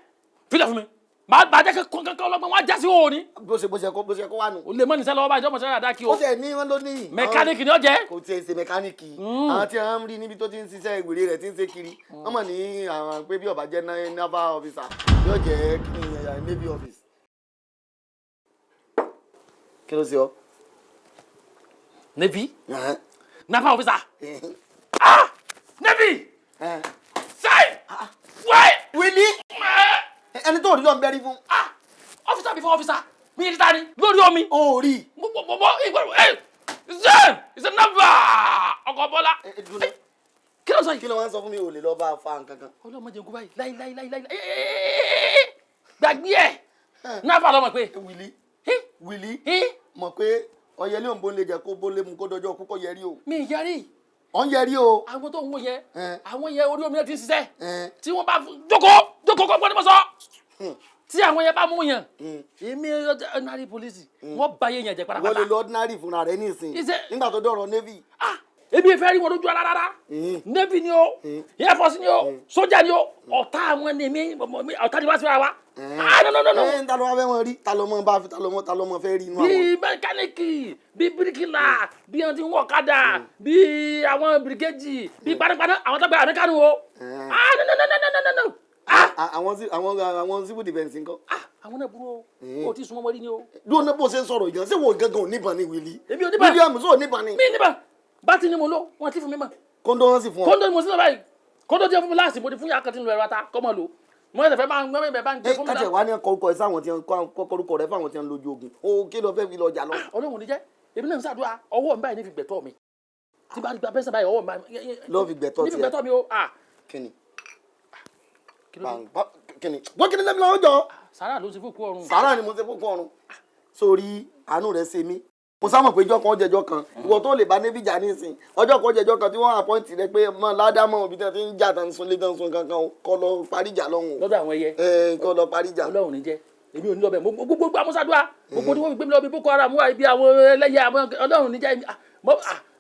filẹ̀ fún mi, máa jẹ́ kí kankan ọlọ́gbọ́n wọn já sí òun ni. Bó ṣe kó wà nù. O lè mọ ní sẹ́lẹ̀ ọba ìjọba sẹ́lẹ̀ àdákì o. Ó ṣe ní wọn ló ní. Mẹkáníìkì ni ó jẹ́. Kò tiẹ̀ ṣe mẹkáníìkì. Àwọn tí wọ́n ń rí níbi tó ti ń ṣiṣẹ́ ìwéré rẹ̀ tí ń ṣe kiri, wọ́n mọ̀ ní àwọn pé bí ó bá jẹ́ naval officer yóò jẹ́ navy office. Kí ló ṣe ọ́? Navy? Naval officer? Ah! Navy! Say! Wait! Willie! Ẹni tó rí lọ ń bẹ́rí fún. Officer before officer, mi ní ta ni lórí omi. O rí. Mo ẹ ṣe ṣe nọ́mbà ọkọ̀ Bọ́lá. Kí ló sọ yìí? Kí ló wá ń sọ fún mi? Ò lè lọ bá a fa nǹkan kan. Ọlọ́mọ jẹun kú báyìí láí láí láí láí gbàgbé ẹ̀ náfà lọ́mọ pé. Willie Willie mọ̀ pé ọyẹlé òǹbó lè jẹ́ kó bó lé mu kó dọjọ́ kú kó yẹrí o. Mi yẹrí. Ọ̀ ń yẹrí o. Àwọn tó ń wò yẹn, àwọn yẹn orí omi náà ti ń ṣiṣẹ́ tí wọ́n bá jókòó jókòó kọ́ gbọ́dọ̀ mọ̀ sọ tí àwọn yẹn bá mú yàn, èmi ordinary police wọ́n bá yẹn jẹ pátápátá. Wọ́n lè lo ordinary fúnra rẹ̀ nísìn nígbà tó dọ̀rọ̀ navy. Ebi fẹ́ rí wọn lójú ara rárá. Navy ni o, air force ni o, sójà ni o, ọ̀tá àwọn ni èmi, ọ̀tá ni wá sí ara wa. Ah, no, no, no, no. Ẹ ta ló wá fẹ́ wọn rí? Ta ló mọ bá ta ló mọ ta ló mọ fẹ́ rí inú àwọn. Bíi mẹkáníìkì, bíi bíríkìlà, bíi ẹni tí ń wọ ọ̀kadà, bíi àwọn bìrìkẹ́jì, bíi panápaná, àwọn tó gba àmì kánú o. Ah, no, no, no, no, no, no, no. Àwọn civil defence ńkọ́? Àwọn náà burú o, o ti súnmọ́ wọlé ni o. Dúró náà, bó ṣe ń sọ̀rọ̀ ìjọ, ṣé wo gangan ò níbọn ni, Willie? Èmi ò níbọn. William sọ ò níbọn ni? Mi níbọn, bá ti ní mo lò, wọn ti fún mi mọ́. Kóńdó wọn sì fún ọ. Kóńdó ni mo sí lọ báyìí, kóńdó tí wọn fún mi láàsì, mo ti fún yàrá kan tí ń lo ẹ̀rọ ata kọ́mọ lò, mo yẹ fẹ́ máa ń gbẹ́ bá ń gbé fún mi. Kájẹ wá ní ọkọ ẹ sáwọn tí wọn kọrúkọ rẹ fáwọn tí wọn lójú ogun o, kí ló fẹ́ fi lọ jà lọ. Ọlọ́run ní jẹ́, èmi náà ń ṣàdúrà, ọwọ́ mi báyìí ní fi gbẹ̀tọ́ mi, tí bá gba pẹ́sẹ̀ báyìí ọwọ́ mi báyìí. Ló fi gbẹ̀tọ́ ní fi gbẹ̀tọ́ mi o. Kíni kíni wọ́n kíni lẹ́mi lọ́wọ́ jọ. Sàrà ló ṣe fún kú ọrùn. Sàrà ni mo ṣe fún kú ọrùn. Sórí àánú rẹ ṣe mí, mo sá mọ̀ pé ìjọ kan jẹjọ kan, ìwọ tó lè bá navy jà nísìn, ọjọ́ kan jẹjọ kan tí wọ́n appoint rẹ pé mọ ládàmọ́ òbí tí wọ́n ti ń jà tán sun lé tán sun kankan, kọ́ lọ parí ìjà lọ́hùn. Lọ́dọ̀ àwọn ẹyẹ. Ẹ kọ́ lọ parí ìjà. Ọlọ́run ní jẹ́, èmi ò ní lọ bẹ̀, gbogbo amúsádùá gbogbo tí wọ́n fi gbé mi lọ bí Boko Haram wà ibi àwọn ẹlẹ́yẹ àwọn Ọlọ́run ní jẹ́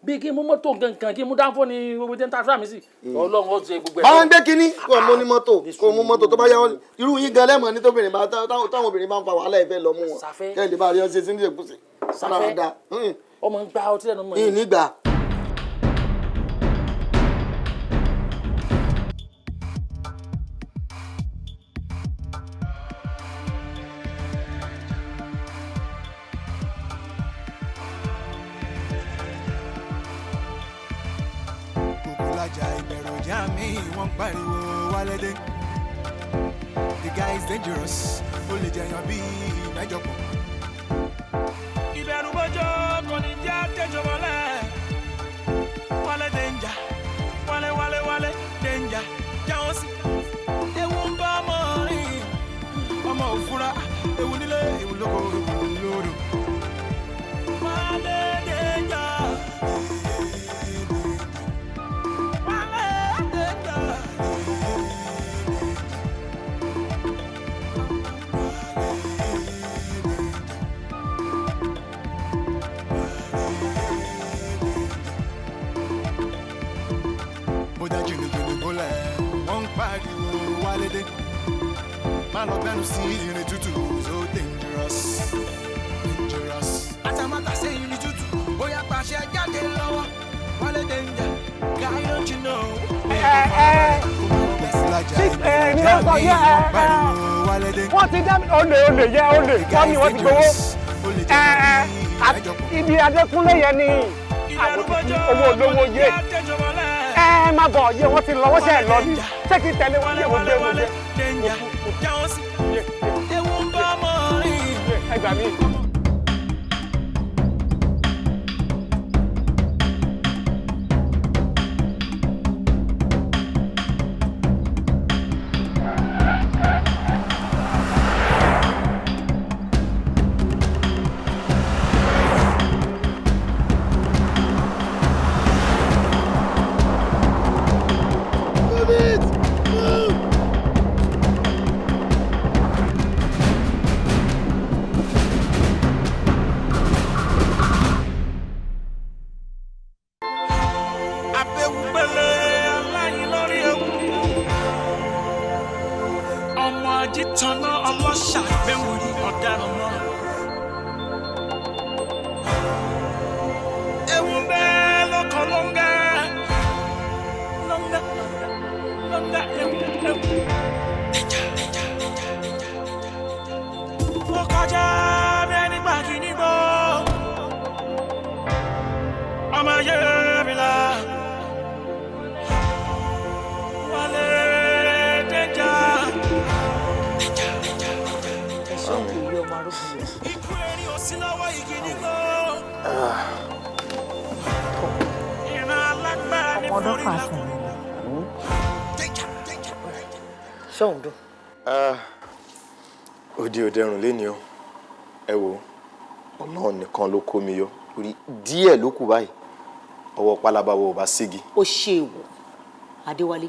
bí kí n mú mọ́tò nǹkan kí n mú dáńfó ni gbogbo tí ń ta fúlà mi sí. Ọlọ́run ó ṣe gbogbo ẹ̀. Bá ń gbé kínní kó o mú ní mọ́tò, kó o mú mọ́tò tó bá yá wọn irú yín gan lẹ́mọ̀ ní tóbìnrin bá táwọn obìnrin bá ń fa wàhálà ìfẹ́ lọ mú wọn. Kẹ́ ẹ̀ lè bá rí ọ ṣe sí ní èkúsì. Safẹ́ ọmọ ń gba ọtí lẹ́nu mọ́. Yìí nígbà. Kòkòlájà ìbẹ̀rù ọjà mi, wọ́n ń pariwo wálé dé. The guy is dangerous, ó lè jẹyàn bíi mẹ́jọ pọ̀. Ìbẹ̀rù bójó kò ní jẹ́ tẹ́jọ́ mọ́lẹ̀. Wálé danger, wálé wálé wálé danger. Ọmọ òfúra, ewu nílé, ewu lóko, ewu lódò. Wálé danger. Wálé danger. Bójá jìnnìjìnnì bólẹ̀, wọ́n ń pariwo wálé dé. Má lọ bẹ́nu sí irin tútù, so dangerous, dangerous. Àtàmátà sí irin tútù, bóyá pàṣẹ jáde lọ́wọ́. Wálé danger, guy don't you know? Wọ́n ti dá mi, olè olè yẹ olè wọ́n ní wọ́n ti gbowó. Ibi Adékúnlé yẹn ni àwọn ti fi owó olówó yé. Ẹ má bọ̀ yé, wọ́n ti lọ, wọ́n ṣe lọ ní. Ṣé kí n tẹ̀lé wọn? Yé, mo gbé, mo gbé. Ẹ gbà mí. Move it! Move! Abẹ́wùpẹ̀lẹ̀ aláyin lórí ewu. Ọmọ ajítanná ọlọ́ṣà gbẹ̀wìrì ọ̀daràn mọ́. Ewu ń bẹ lọ́kàn lóńgẹ́. Lóńgẹ́ lóńgẹ́ ewu ewu. Ó kọjá bí ẹni gbà kí ní gbọ́. Ọmọ ayé mi la. Wálé danger. Ẹ̀ṣọ́ kò rí ọmọ arúgbó rẹ̀. Ikú erin ò sí lọ́wọ́ igi nígbó. Ìran alágbára ní Ọmọ forí ọlọ́pàá lápò. sùn. Ṣóun dùn? Òde òdẹrùn léni o. Ẹ wo, Ọlọ́run nìkan ló kó mi yọ, torí díẹ̀ ló kù báyìí ọwọ́ pálábá wo ò bá ségi. Ó ṣe èwọ̀, Adéwálé,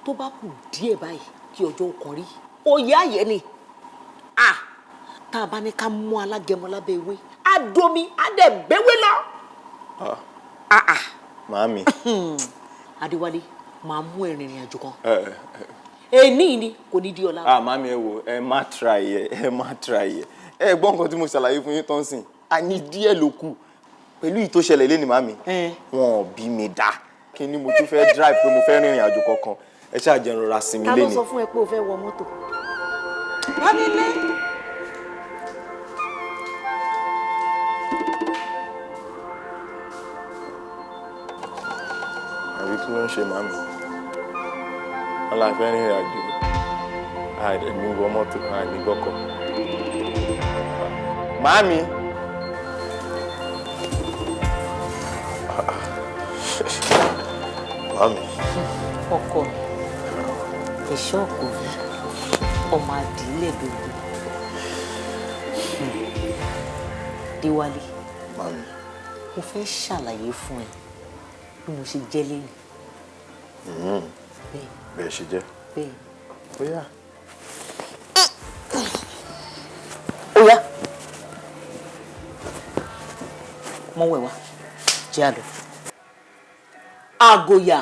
tó bá kù díẹ̀ báyìí kí ọjọ́ kan rí oyè ayẹ ni. Ah, tá a bá ní ká mú alágẹmọ lábẹ́ ewé, á domi, á dẹ̀ bẹ́wé lọ. Màámi. Adéwálé, máa mú ẹ rìnrìn àjò kan. Ẹ ẹ Èní ni, kò ní di ọ̀la. Ah, màámi, ẹ wo, ẹ má try ẹ, ẹ má try ẹ. Ẹ gbọ́ nǹkan tí mo ṣàlàyé fún yín tán sìn, a ní díẹ̀ ló kù pẹ̀lú ìyí tó ṣẹlẹ̀ lé ní màámi. Wọn ò bí mi dá kí ni mo tún fẹ́ drive pé mo fẹ́ rìnrìn àjò kankan. Ẹ ṣáà jẹ́ n rọra sinmi Ta ló léni. sọ fún ẹ pé o fẹ́ wọ mọ́tò? Bámilé. Àbí kí ló ń ṣe màámi? Wọn la fẹ́ rìnrìn àjò, àìní wọ mọ́tò, àìní gbọ́kọ̀. Màámi. Màámi. Ọkọ mi, ẹ̀ṣọ́ ọkọ mi, ọmọ àdìlẹ̀ gbogbo. Déwálé. Màámi. Mo fẹ́ ṣàlàyé fún ẹ bí mo ṣe jẹ́ lẹ́yìn. Bẹ́ẹ̀. Bẹ́ẹ̀ ṣe jẹ́. Bẹ́ẹ̀. Bóyá. Ó yá, mọ́wọ́ ẹ̀ wá, jẹ́ àlọ́. Àgòyà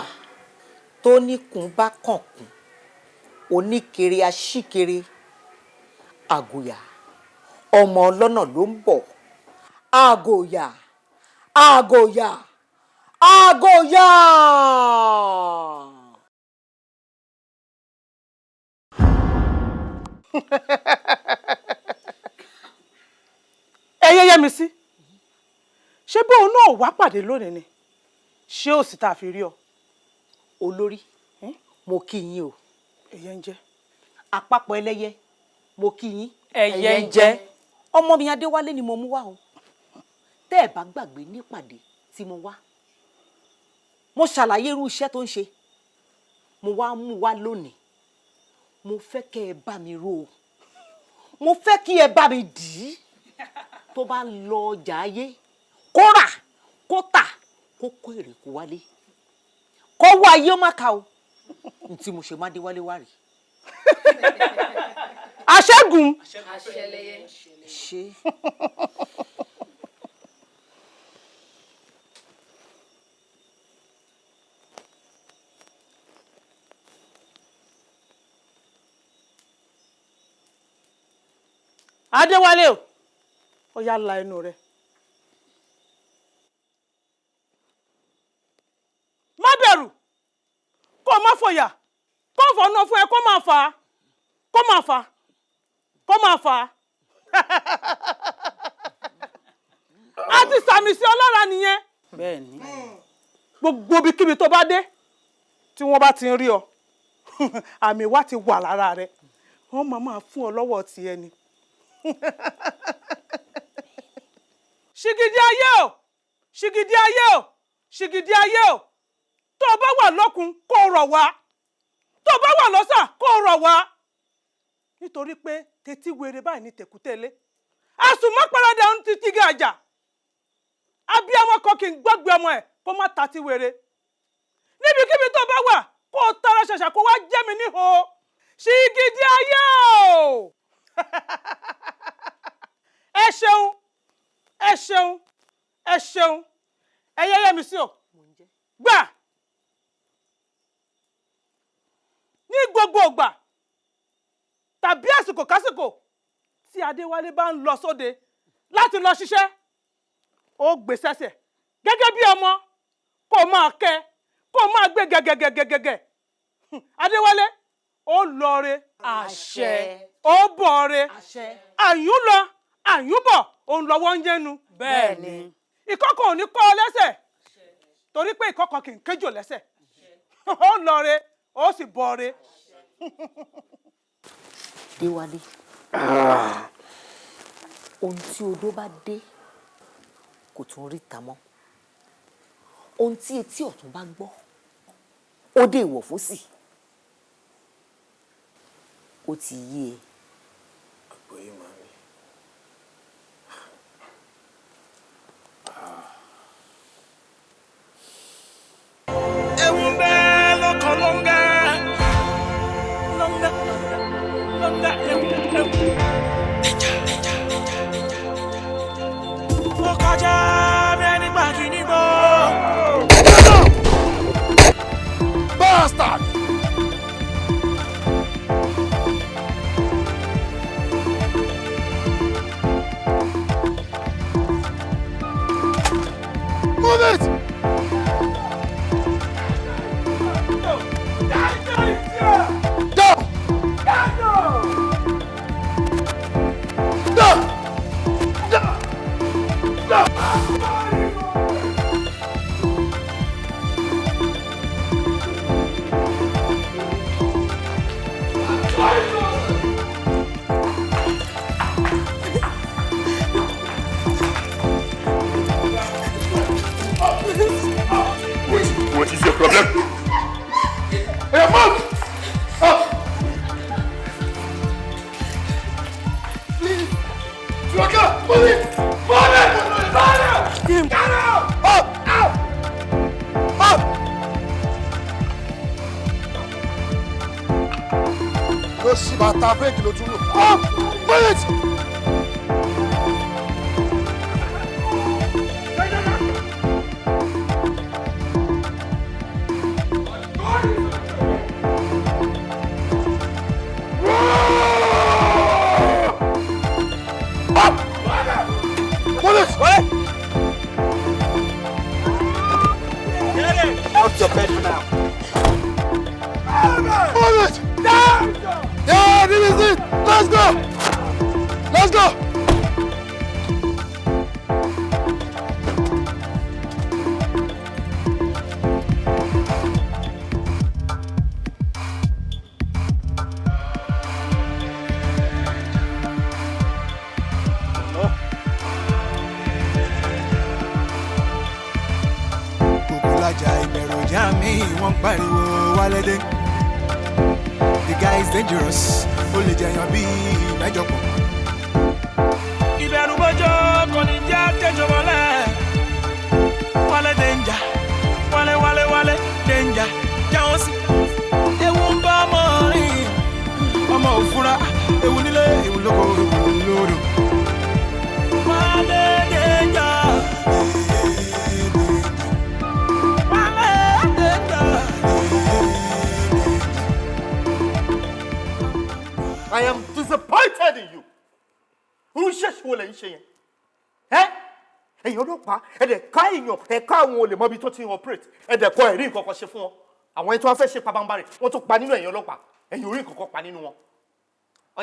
tó níkùn bá kànkùn, oníkere aṣíkere. Àgòyà ọmọ ọlọ́nà ló ń bọ̀. Àgòyà, àgòyà, àgòyà. Ẹyẹ yẹ mi sí, ṣé bóun náà wá pàdé lónìí ni? Ṣé ò sì tá a fi rí ọ? Olórí, mo kí yín o. Ẹyẹ ń jẹ. Àpapọ̀ ẹlẹ́yẹ, mo kí yín. Ẹyẹ ń jẹ. Ọmọ mi Adéwálé ni mo mú wá o. Tẹ́ ẹ̀ bá gbàgbé, nípàdé tí mo wá, mo ṣàlàyé irú iṣẹ́ tó ń ṣe. Mo wá mú wá lónìí, mo fẹ́ kẹ́ ẹ bá mi ró o. Mo fẹ́ kí ẹ bá mi dì í, tó bá lọ ọjà ayé, kó rà, kó tà, kó kó èrè kó wálé, kọ́wọ́ ayé ó má ka o. N tí mo ṣe má dé wálé wá rèé. Àṣẹ́gun. Ṣé. Adéwálé o, ó yá, la ẹnu rẹ. Má bẹ̀rù, kó o má fòyà, kó o fọ̀nà fún ẹ, kó máa fà á, kó máa fà á, kó máa fà á. A ti sàmì sí ọlọ́ra nìyẹn. Bẹ́ẹ̀ni. Gbogbo ibikíbi tó bá dé, tí wọ́n bá ti ń rí ọ, àmì wa ti wà lára rẹ, wọ́n máa máa fún ọ lọ́wọ́ tiẹ̀ ni. Ṣìgìdì ayé o, ṣìgìdì ayé o, ṣìgìdì ayé o, tó o bá wà lókun, kó o rọ̀ wá, tó o bá wà lọ́sà, kó o rọ̀ wá, nítorí pé tètè wéré báyìí ní tẹ̀kútẹ́lé àsùnmọ́ parada ń ti tíga àjà. Abiyamọ kan kì í gbọ́gbé ọmọ ẹ̀ kó má ta ti wéré. Níbikíbi tó bá wà, kó o tara ṣàṣà kó wá jẹ́ mi níhò. Ṣìgìdì ayé o, ẹ ṣeun, ẹ ṣeun, ẹ ṣeun. Ẹ yẹ́yẹ́ mi sí o. Gbà ní gbogbo ìgbà tàbí àsìkò kásìkò tí Adéwálé bá ń lọ sóde láti lọ ṣiṣẹ́, ó gbé sẹ́sẹ̀ gẹ́gẹ́ bí ọmọ, kó máa kẹ́, kó máa gbé gẹ́gẹ́gẹ́gẹ́gẹ́. Adéwálé, ó lọ re. Àṣẹ. Ó bọ̀ re. Àyùn lọ, àyùn bọ̀, òun lọ́wọ́ ń yẹnu. Bẹ́ẹ̀ni. Ìkọ̀kọ̀ ò ní kọ́ ọ lẹ́sẹ̀, torí pé ìkọ̀kọ̀ kì í kéjò lẹ́sẹ̀. Ó lọ re, ó sì bọ̀ re. Déwálé, ohun tí odó bá dé kò tún rí ta mọ́, ohun tí etí ọ̀tún bá gbọ́, ó dé ìwọ̀ fósì. Ó ti yé e. Àgbọ̀yé, màmí. Ewu ń bẹ lọ́kàn lọ́ngà lọ́ngà lọ́ngà, ewu ewu. Ó kọjá bí ẹni gbà kí ní gbọ́. Bastard! Move it! Down! Down! Down! Down! What is your problem? Hey, move! Up! Please! Trucker, move it! Move it! Move it! Get out! Up! Out! Up! Lọ sí bàtà bírèkì ló tún lò. Up! Move it! Up! Move it! Get it! Out your bed now. Move it! Yeah, this is it! Let's go! Let's go! Kòkòlájà ìbẹ̀rù ọjà mi, wọ́n ń pariwo wálé dé. The guy is dangerous, ó lè jẹyàn bíi mẹ́jọ pọ̀. Ìdẹ̀rùbọjọ́ kò ní jẹ́ tẹ̀jọ̀mọ́lẹ̀. Wálé danger, wálé wálé wálé danger, jáwọ́ sí. Ewu ń bá ọmọ rìn, ọmọ òfúra, ewu nílé, ewu lóko, ewu lódò. Wálé danger, wálé danger. I am disappointed in you. Irú iṣẹ́ ṣe wo lẹ̀ ń ṣe yẹn? Ẹ́, ẹ̀yin ọlọ́pàá, ẹ dẹ̀ ká èèyàn, ẹ ká àwọn olè mọ́bi tó ti ń operate, ẹ dẹ̀ kọ ẹ̀rí nǹkan kan ṣe fún wọn. Àwọn ẹni tí wọ́n fẹ́ ṣe pabambarì, wọ́n tún pa nínú ẹ̀yin ọlọ́pàá, ẹ̀yin orí nǹkan kan pa nínú wọn.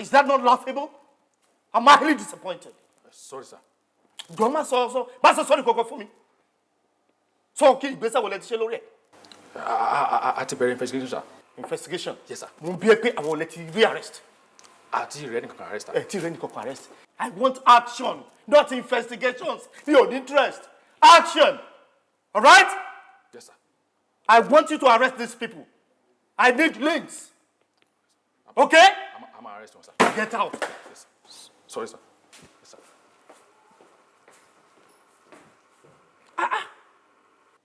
Is that not laughable? I'm highly disappointed. Sorry, sir. Jọ̀ọ́, má sọ sọ má sọ sọ́ọ̀nì kankan fún mi. Sọ kí ìgbésẹ̀ wo lẹ ti ṣe lórí ẹ̀? A ti bẹ̀rẹ̀ investigation, sir. Investigation? Yes, sir. Mo ń bí ẹ pé àwọn olè ti rí arrest. Àti rẹ̀ nìkan arrest. Ẹ tí rẹ nìkan kan arrest. I want action, not investigations. Mi ò ní interest. Action. All right? Yes, sir. I want you to arrest these people. I need links. Okay? I'm arrest wọn, sir. Get out. Yes, sir. Sorry, sir. Yes, sir.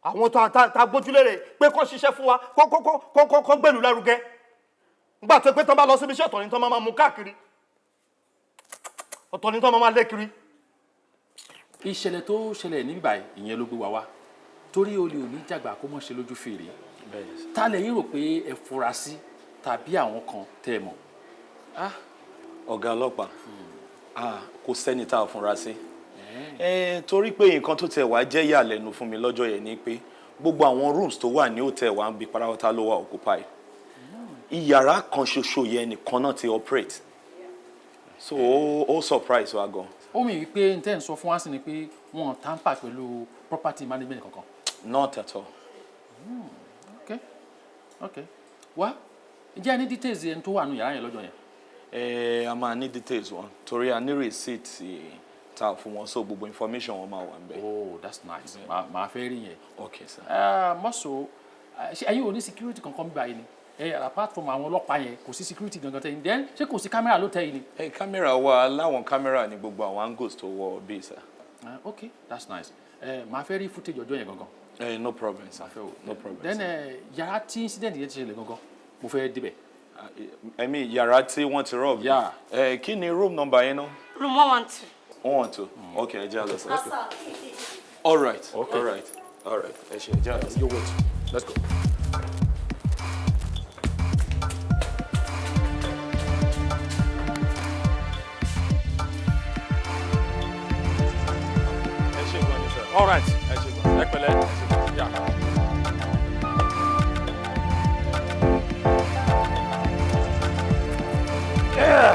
Àwọn tó ta gbójúlé rẹ̀ pé kó ṣiṣẹ́ fún wa, kó kó kó kó kó kó gbèlú lárugẹ. Nígbà tó pé tán bá lọ síbi iṣẹ́, ọ̀tọ̀ ni tán máa mú káàkiri. Ọ̀tọ̀ ni tán máa lé kiri. Ìṣẹ̀lẹ̀ tó ṣẹlẹ̀ níbí báyìí, ìyẹn ló gbé wa wá, torí olè ò ní jàgbá kó mọ̀ ṣe lójú fèrè. Ta lẹ yín rò pé ẹ fura sí tàbí àwọn kan tẹ́ ẹ mọ̀? Ọ̀gá ọlọ́pàá, ah, kò sẹ́ni tá a fúnra sí. Torí pé nǹkan tó tẹ̀ wá jẹ́ ìyàlẹ́nu fún mi lọ́jọ́ yẹn ni pé gbogbo àwọn rooms tó wà ní hotel wa ń bi pátápátá ló wà occupied. Ìyàrá kan ṣoṣo yẹn nìkan náà ti operate, so ó surprise wa gan. Ó mì wípé n tẹ́ ń sọ fún wa sí ni pé wọn ò tamper pẹ̀lú property management kankan. Not at all. Ok, wá, ǹjẹ́ ẹ ní details ẹni tó wà nù yàrá yẹn lọ́jọ́ yẹn? Ẹ a máa ní details wọn torí a ní receipt tá a fún wọn, so gbogbo information wọn máa wà níbẹ̀. Oh, that's nice. Màá fẹ́ rí yẹn. Ok, sir. Mọ́sọ̀, ṣé ẹ̀yin ò ní security kankan bí báyìí ni? Apart from àwọn ọlọ́pàá yẹn, kò sí security gangan tẹ́yìn? Then ṣé kò sí camera ló tẹ́yìn ni? Ẹ camera wà, láwọn camera ní gbogbo àwọn angles tó wọ bíi, sir. Ok, that's nice. Màá fẹ́ rí footage ọjọ́ yẹn gangan. No problem, sir, no problem. Then yàrá tí incident yẹn ti ṣẹlẹ̀ gangan, mo fẹ́ débẹ̀. I mean, yàrá tí wọ́n ti rob. Yeah. Kí ni room number yẹn náà? Room 112. 112. Ok, ẹ jẹ́ á lọ, sir. All right. Okay. All right, ẹ ṣe, ẹ jẹ́ á lọ. You wait, let's go. Ẹ ṣe gan ni, sir. All right. Ẹ ṣe gan. Ẹ pẹ̀lẹ́. Yeah. Yeah.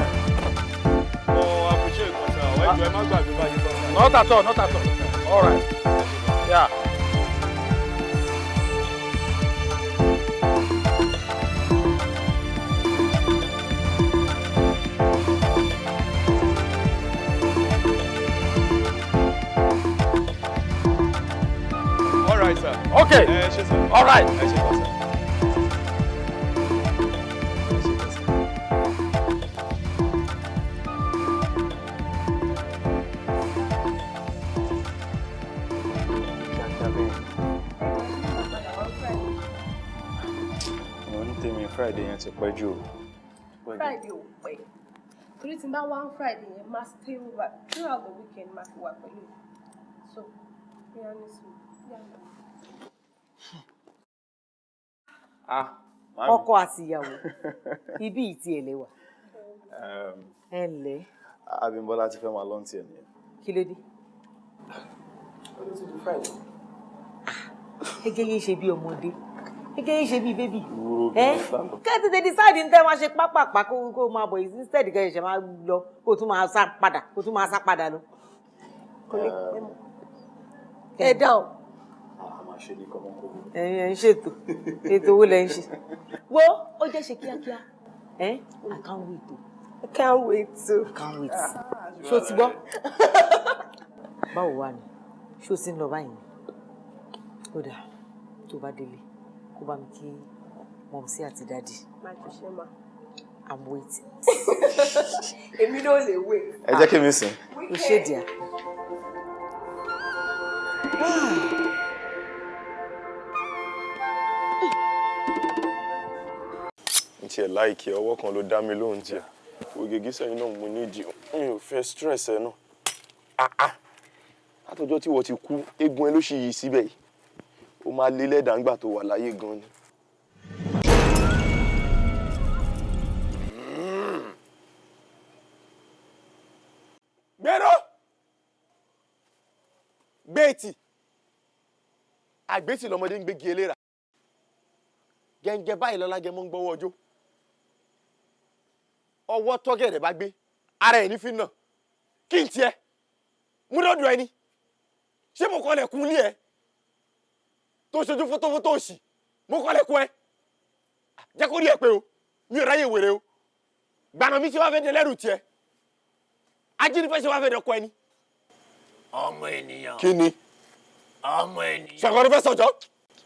Mo appreciate gan, sir. Ẹ jọ̀ọ́, ẹ má gbàgbé báyìí sọ. Not at all, not at all. All right. Yeah. All right, sir. Okay. Ẹ ṣe, sir. All right. Ẹ ṣe gan, sir. Ẹ ṣe gan, sir. Mo ní tèmi, Friday yẹn ti pẹ́ jù o. Friday ò pẹ́, torí tí n bá wá Friday yẹn, máa stay over throughout the weekend, máa fi wà pẹ̀lú ẹ̀. So bí a ní sùn bí a lọ. Ah, màámi. Ọkọ àti ìyàwó, ibi ìtì ẹ̀ lẹ́wà. Ẹ ǹlẹ́. Abímbọ́lá ti fẹ́ máa lọ́n tiẹ̀ nìyẹn. Kí ló dé? Ẹ jẹ́ yín ṣe bí ọmọdé, ẹ jẹ́ yín ṣe bí baby. Wúrò ẹ kẹ́ ẹ tètè decide ní tẹ́ máa ṣe pápápá, kó máa bọ̀ instead kẹ́ ẹ ṣe máa lọ, kó tún máa sá padà, kó tún máa sá padà lọ. Ẹ dáhùn. A máa ṣe ní kọ́mọ́kọ́mọ́. Ẹ̀yin ẹ̀ ń ṣètò, ètò owó lẹ̀ ń ṣe. Wo, ó jẹ́ ṣe kíákíá. Ẹ, I can't wait o. I can't wait too. I can't wait. Ṣé o ti gbọ́? Báwo wà ní? Ṣé o ti ń lọ báyìí ni? Ó dáa, tó bá délé, kó bá mi kí mumsy àti daddy. Máa jíṣẹ́ ma. I'm waiting. Èmi náà lè wait. Ẹ jẹ́ kí mi sìn. O ṣé díà. N tiẹ̀ láìkí ọwọ́ kan ló dá mi lóhùn tiẹ̀. Ògègé sẹ́yìn náà mo nídìí, mi ò fẹ́ stress ẹ náà. Ah ah, látọjọ́ tí wọ́n ti kú, eegun ẹ ló ṣì yí síbẹ̀ yìí. Ó máa lé lẹ́dàá ńgbà tó wà láyé gan ni. Gbèrò gbèétì àgbétì lọmọdé ń gbégi eléra gẹ́ngẹ́ báyìí lọ́lágẹmọ ń gbọ́wọ́ ọjọ́ ọwọ́ tọ́gẹ̀rẹ̀ bá gbé ara ẹ̀ ní fi nà kí n tiẹ̀ múdọ́dọ̀ ẹni ṣé mo kọ́ lẹ̀kùn ilé ẹ tó ṣojú fótófótó òsì mo kọ́ lẹ̀kùn ẹ jẹ́ kó rí ẹ pé o mi ò ráyè wèrè o gbànà mi ṣe wá fẹ́ dé lẹ́rù tiẹ̀ ajínigbé ṣe wá fẹ́ dọkọ ẹni. Ọmọ ènìyàn. Kí ni? Ọmọ ènìyàn. Ṣàkóso ló fẹ́ sọ̀jọ́.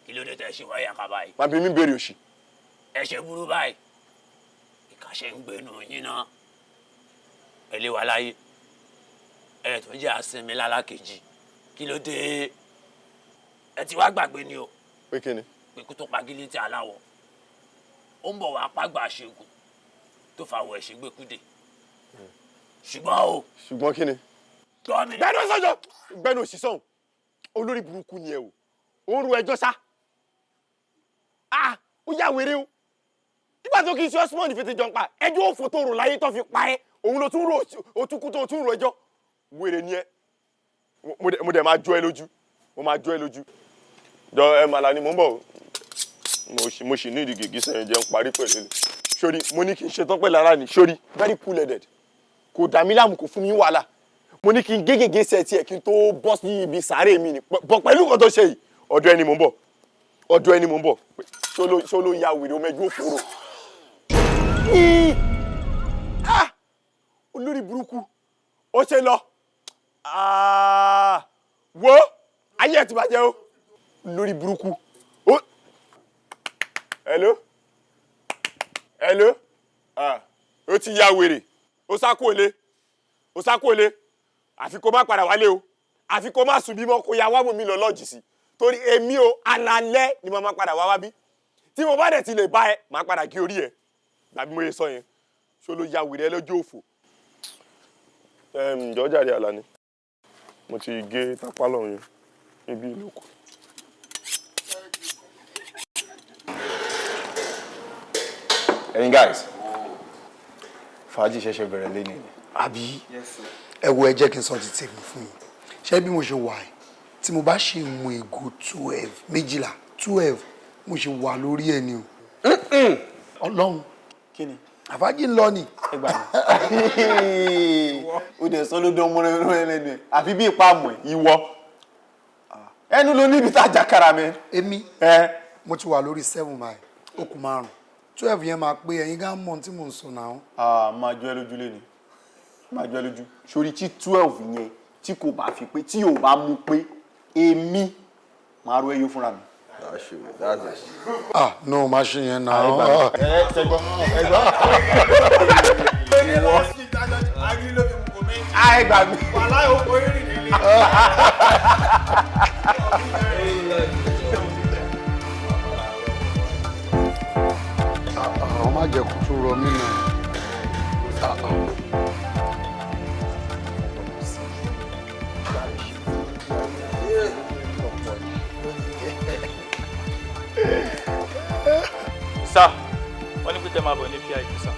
Kí ló dé tẹ̀ ṣe wáyà ká báyìí? Màá bí mi béèrè òṣì. Ẹ ṣe burú báyìí. Ìkàṣẹ́ ń gbénu yín náà. Ẹ lé wa láyé. Ẹ tún jẹ́ àsinmi lálákejì. Kí ló dé? Ẹ ti wá gbàgbé ni o. Pé kí ni? Pé kó tó pa gílétì aláwọ̀. Ó ń bọ̀ wá pàgbà ṣègùn tó fàwọ̀ ẹ̀ṣẹ̀ gbẹ́kúdè. Ṣùgbọ́n o. Ṣùgbọ́n kí ni? Gbọ́ mi. Gbẹ́nu sọ̀jọ́ gbẹ́nu òṣì sọ̀hún olórí burúkú ni ẹ o ò ń ru ẹjọ́ sá ah ó yà wèrè o nígbà tó kì í ṣe Osmond fi ti jọ ń pa ẹjọ́ òfò tó rò láyé tó fi pa ẹ́ òun ló tún rò òtúkú tó tún rò ẹjọ́ wèrè ni ẹ mo dẹ̀ máa jó ẹ lójú mo máa jó ẹ lójú jọ ẹ màlá ni mò ń bọ̀ o mo sì ní ìdí gègé sẹ́yìn jẹun parí pẹ̀lú ẹ sórí mo ní kí n ṣetán pẹ̀lú ara ni sórí very cool headed kò dà mí láàmú kò fún mi wàhálà mo ní kí n gé gègé sẹ tiẹ̀ kí n tó bọ́ sí ibi sàárè mi ni bọ̀ pẹ̀lú nǹkan tó ṣe yìí ọ̀dọ̀ ẹni mò ń bọ̀ ọ̀dọ̀ ẹni mò ń bọ̀ ṣó ló ya wèrè omi ẹjú òfòrò. Olórí burúkú ó ṣe lọ wo ayé ẹ̀ ti bàjẹ́ o olórí burúkú ó. Hello hello ó ti ya wèrè ó sá kúrò lé ó sá kúrò lé àfi kó má padà wálé o àfi kó má sùn bímọ kó ya wá mú mi lọ lọ́ọ̀jì sí torí èmi o alalẹ́ ni mo máa padà wá wá bí tí mo bá dẹ̀ ti lè bá ẹ máa padà gé orí ẹ gbàbí mo yẹ sọ yẹn ṣó ló ya wèrè ẹ lọ́jọ́ òfò. Ǹjọ́ jàre Àlàní mo ti gé tápá lọ́hùn yẹn níbi ìlú kù. Ẹ̀yin guys, fàájì ṣẹ̀ṣẹ̀ bẹ̀rẹ̀ lẹ́nu ni. Àbí ẹ wo ẹ jẹ́ kí n sọ ti tèmi fún yín ṣé bí mo ṣe wà ẹ́ tí mo bá ṣe mu ìgò 12 méjìlá 12 mo ṣe wà lórí ẹ ni o. Ọlọ́run kí ni àfájì ń lọ ni. Ẹ gbà mí. Ó dẹ̀ sọ ló dán mọ́ lẹ́nu ẹ̀ àfi bí ìpamọ́ ẹ̀ ìwọ ẹnu ló níbi tá a jàkàrà mi. Èmi mo ti wà lórí 7 mile ó kù 5 12 yẹn máa pé ẹ̀yin gán mọ̀ tí mò ń sọ náà. Máa jọ ẹ lójú lé ni máa jọ ẹ lójú sórí tí 12 yẹn tí kò bá fi pé tí ò bá mú pé èmi máa ro ẹyọ fúnra mi. Ah no má ṣe yẹn náà. Ẹ ṣẹgbọn ẹ gbọ́. Ìwọ. Ẹ gbà mí. Wàhálà òkò ìrìn nílé. Àwọn má jẹ́ kó tún rọ mí náà. Sir, wọ́n ní pé kẹ́ máa bọ̀ ní PIP, sir.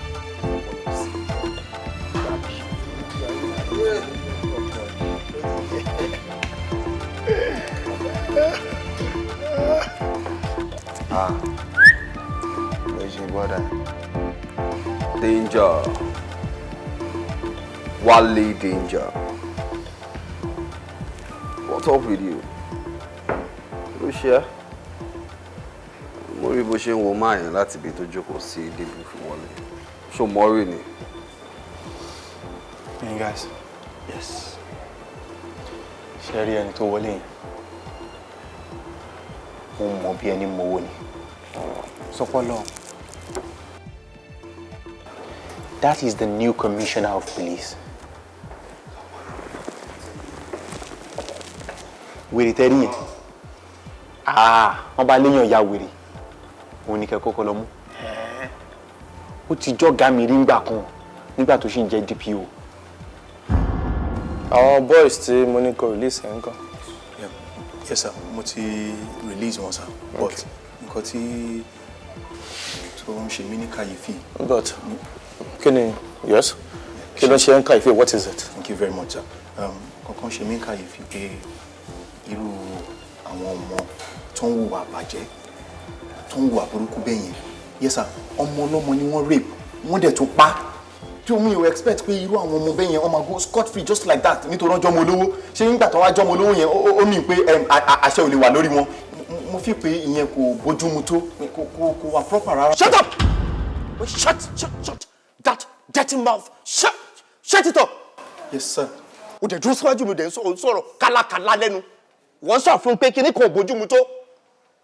Ah, where's your brother? Danger. Wale Danger. What's up with you? Ló ṣe ẹ́? Mo rí bó ṣe ń wo máa yẹn láti ibi tó jókòó sí débi fi wọlé. Ṣó mọ́rì ni? Hey guys. Yes. Ṣé rí ẹni tó wọlé yẹn? Mo mọ̀ bí ẹni mowó ni. Sọpọ́lọ́. That is the new commissioner of police. Wèrè tẹ́rí yẹn, wọ́n bá léèyàn ya wèrè, òun ni kẹ́ kọ́kọ́ lọ mú. Ó ti jọ́gàá mi rí ngbà kan nígbà tó ṣì ń jẹ́ DPO. Àwọn boys tí mo ní kó release ẹ̀ ń kọ́. Yes sir, mo ti release wọn sir, but nǹkan tí tó ń ṣe mí ní kàyéfì. But kí ni, yes, kí ló ń ṣe ń kàyéfì, what is it? Thank you very much sir. Kankan ṣe mí ní kàyéfì pé irú àwọn ọmọ tó ń hùwà bàjẹ́, tó ń hùwà burúkú bẹ́ẹ̀ yẹn, yes sir, ọmọ ọlọ́mọ ni wọ́n rape, wọ́n dẹ̀ tún pa. Tí omi ò expect pé irú àwọn ọmọ bẹ́ẹ̀ yẹn wọ́n máa go scot free just like that nítorí wọ́n jọmọ olówó. Ṣé nígbà tó wá jọmọ olówó yẹn ó mì pé àṣẹ ò lè wà lórí wọn? Mo fi pé ìyẹn kò bójúmu tó, kò wà proper rárá. Shut up! Shut, shut, shut that dirty mouth. Shut, shut it up. Yes sir. O dẹ̀ dúró síwájú mi, o dẹ̀ ń sọ̀rọ̀ kálákálá lẹ́nu. Wọ́n sọ fún pé kíní kò bójúmu tó.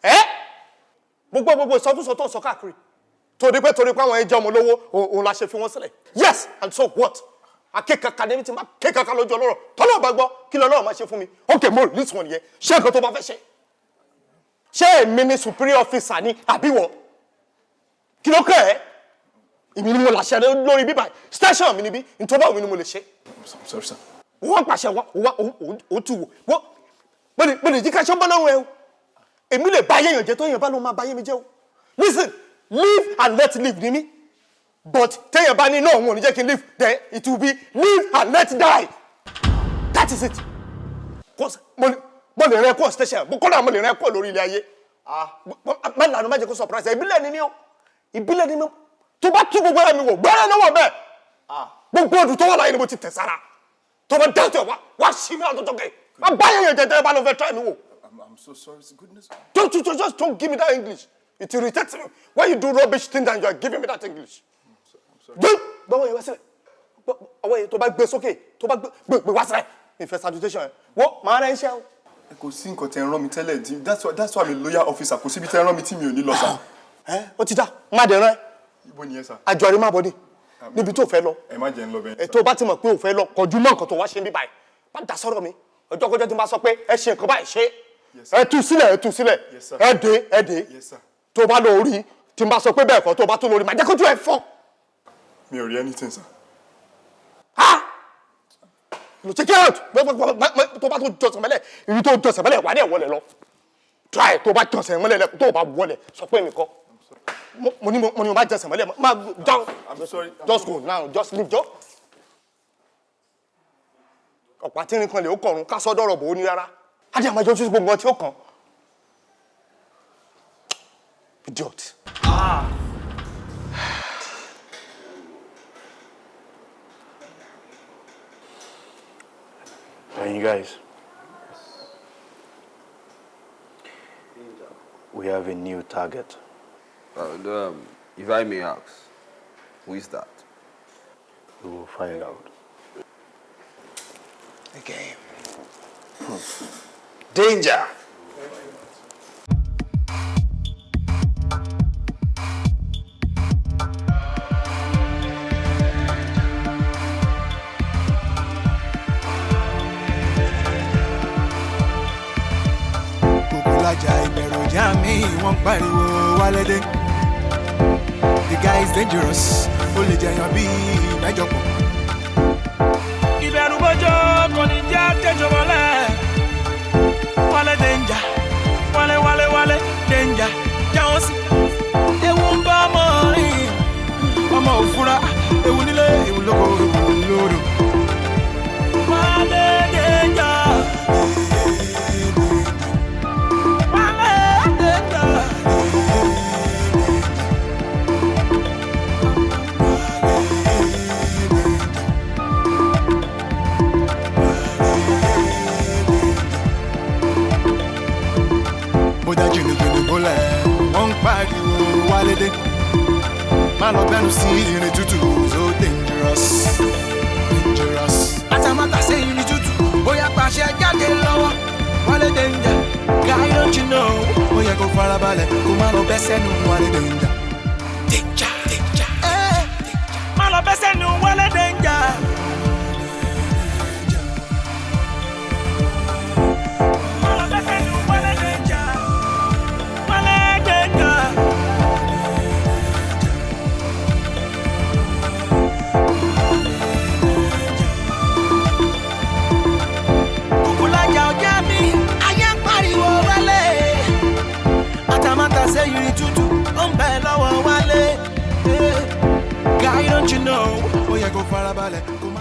Ẹ́ gbogbo ìsọkúsọ tó ń sọ káàkiri. Torí pé àwọn ẹjẹ́ ọmọ olówó òun la ṣe fi wọ́n sílẹ̀. Yes, and so what? Akékaka ní ti máa kékaka lójú ọlọ́rọ̀. Tọ́lọ́ bá gbọ́ kí lọ́lọ́rọ̀ máa ṣe fún mi. Ok, mo release wọn nìyẹn. Ṣé nǹkan tó bá fẹ́ ṣe? Ṣé èmi ni superior officer ni àbí wọ́n? Kí ló kẹ́ ẹ́? Èmi ni mo làṣẹ lórí bíbá station mi níbí, nítorí báwo ni mo lè ṣe. I'm sorry sir. Wọ́n pàṣẹ wọ́n ó tù wò. Mo lè jí ká ṣọ́ bọ́ lọ́rùn ẹ o. Èmi lè bá yéèyàn jẹ́ tó yẹn bá ló máa bá yé mi jẹ́ o. Listen, live and let live ni mí, but téèyàn bá ní náà òun ò ní jẹ́ kí n live, then it will be live and let die. That is it. Mo lè rẹ kó station, mo kọ́nà mo lè rẹ kó lórí ilé ayé. Má lànà má jẹ́ kó surprise ẹ. Ìbílẹ̀ ni mí o, ìbílẹ̀ ni mí o. Tó bá tú gbogbo ẹ̀rọ mi wò gbẹ́rẹ́ lọ́wọ́ bẹ́ẹ̀, gbogbo ọdún tó wà láyé ni mo ti tẹ̀ sára. Tó bá dáhùn wá wá sí mi àtọ̀tọ̀ kẹ́ má bá yẹn jẹ́ tẹ́ bá lọ fẹ́ try mi wò. I'm so sorry, goodness. Don't you just don't give me that English. It irritates me when you do rubbish things and you are giving me that English. Don't gbọ́wọ́ yẹn wá sílẹ̀, ọwọ́ yẹn tó bá gbé sókè, tó bá gbé wá sílẹ̀, ìfẹ́ salutation yẹn wọ́n máa rẹ̀ ń ṣe o. Kò sí nǹkan tẹ́ ń rán mi tẹ́lẹ̀, that's why I'm a loyal officer. Kò síbi tẹ́ ń rán mi tí mi ò ní lọ sá. Ẹ ó ti dá, má dẹ̀ rán ẹ. Ibo nìyẹn sá? Àjọ àrí má bọ̀ ni níbi tó fẹ́ lọ. Ẹ má jẹ́ ń lọ bẹ́ẹ̀. Ẹ tó bá ti mọ̀ pé ò fẹ́ lọ, kọjú mọ́ nǹkan tó wá ṣe ń bí báyìí. Má dá sọ́rọ̀ mi. Ọjọ́ kọjọ́ tí n bá sọ pé ẹ ṣe nǹkan báyìí ṣe. Ẹ tú sílẹ̀, ẹ tú sílẹ̀. Ẹ dé, ẹ dé. Tó bá lọ orí tí n bá sọ pé bẹ́ẹ̀ kọ́, tó bá tó lórí màá jẹ́ kójú ẹ fọ́. Mi ò rí anything sir. Lọ check it out. Tó bá tó jọsàn mẹ́lẹ̀, ibi tó jọsàn mẹ́lẹ̀ wà ní ẹ̀wọ̀lẹ̀ lọ. Try tó bá jọsàn mẹ́lẹ̀ tó bá wọlẹ̀ sọ pé mi kọ́. Mo ní mo bá jọsàn mẹ́lẹ̀ má down. Just go now, just leave jọ. Ọ̀pá tí nìkan lè ó kọ̀run ká sọ́dọ̀ ọ̀rọ̀ bò ó ní rárá. Á dẹ̀ máa jọ ojú gbogbo ọtí ó kàn. Idiot. And you guys, we have a new target. And, if I may ask, who is that? We will find out. The game. Danger! Kòkòlájà ìbẹ̀rù já mi, wọ́n pariwo wálé dé. The guy is dangerous, ó lè jẹyàn bíi mẹ́jọ pọ̀. Ìbẹ̀rù bójó kò ní jẹ́ tẹ́jọ́ mọ́lẹ̀. Wálé danger, wálé wálé wálé danger, jáwọ́ sí. Ewu ń bá ọmọ rìn, ọmọ òfúra, ewu nílé, ewu lóko, ewu lódò. Wálé danger. Wálé danger. Bójá jìnnìjìnnì bólẹ̀, wọ́n ń pariwo wálé dé. Má lọ bẹ́nu sí irin tútù, so dangerous, dangerous. Àtàmátà sí irin tútù, bóyá pàṣẹ jáde lọ́wọ́. Wálé danger, guy don't you know? Ó yẹ kó farabalẹ̀, kó má lọ bẹ́ sẹ́nu wálé danger. Danger, danger. Má lọ bẹ́ sẹ́nu wálé danger. Má lọ Don't you know? Ó yẹ kó farabalẹ̀. Kó má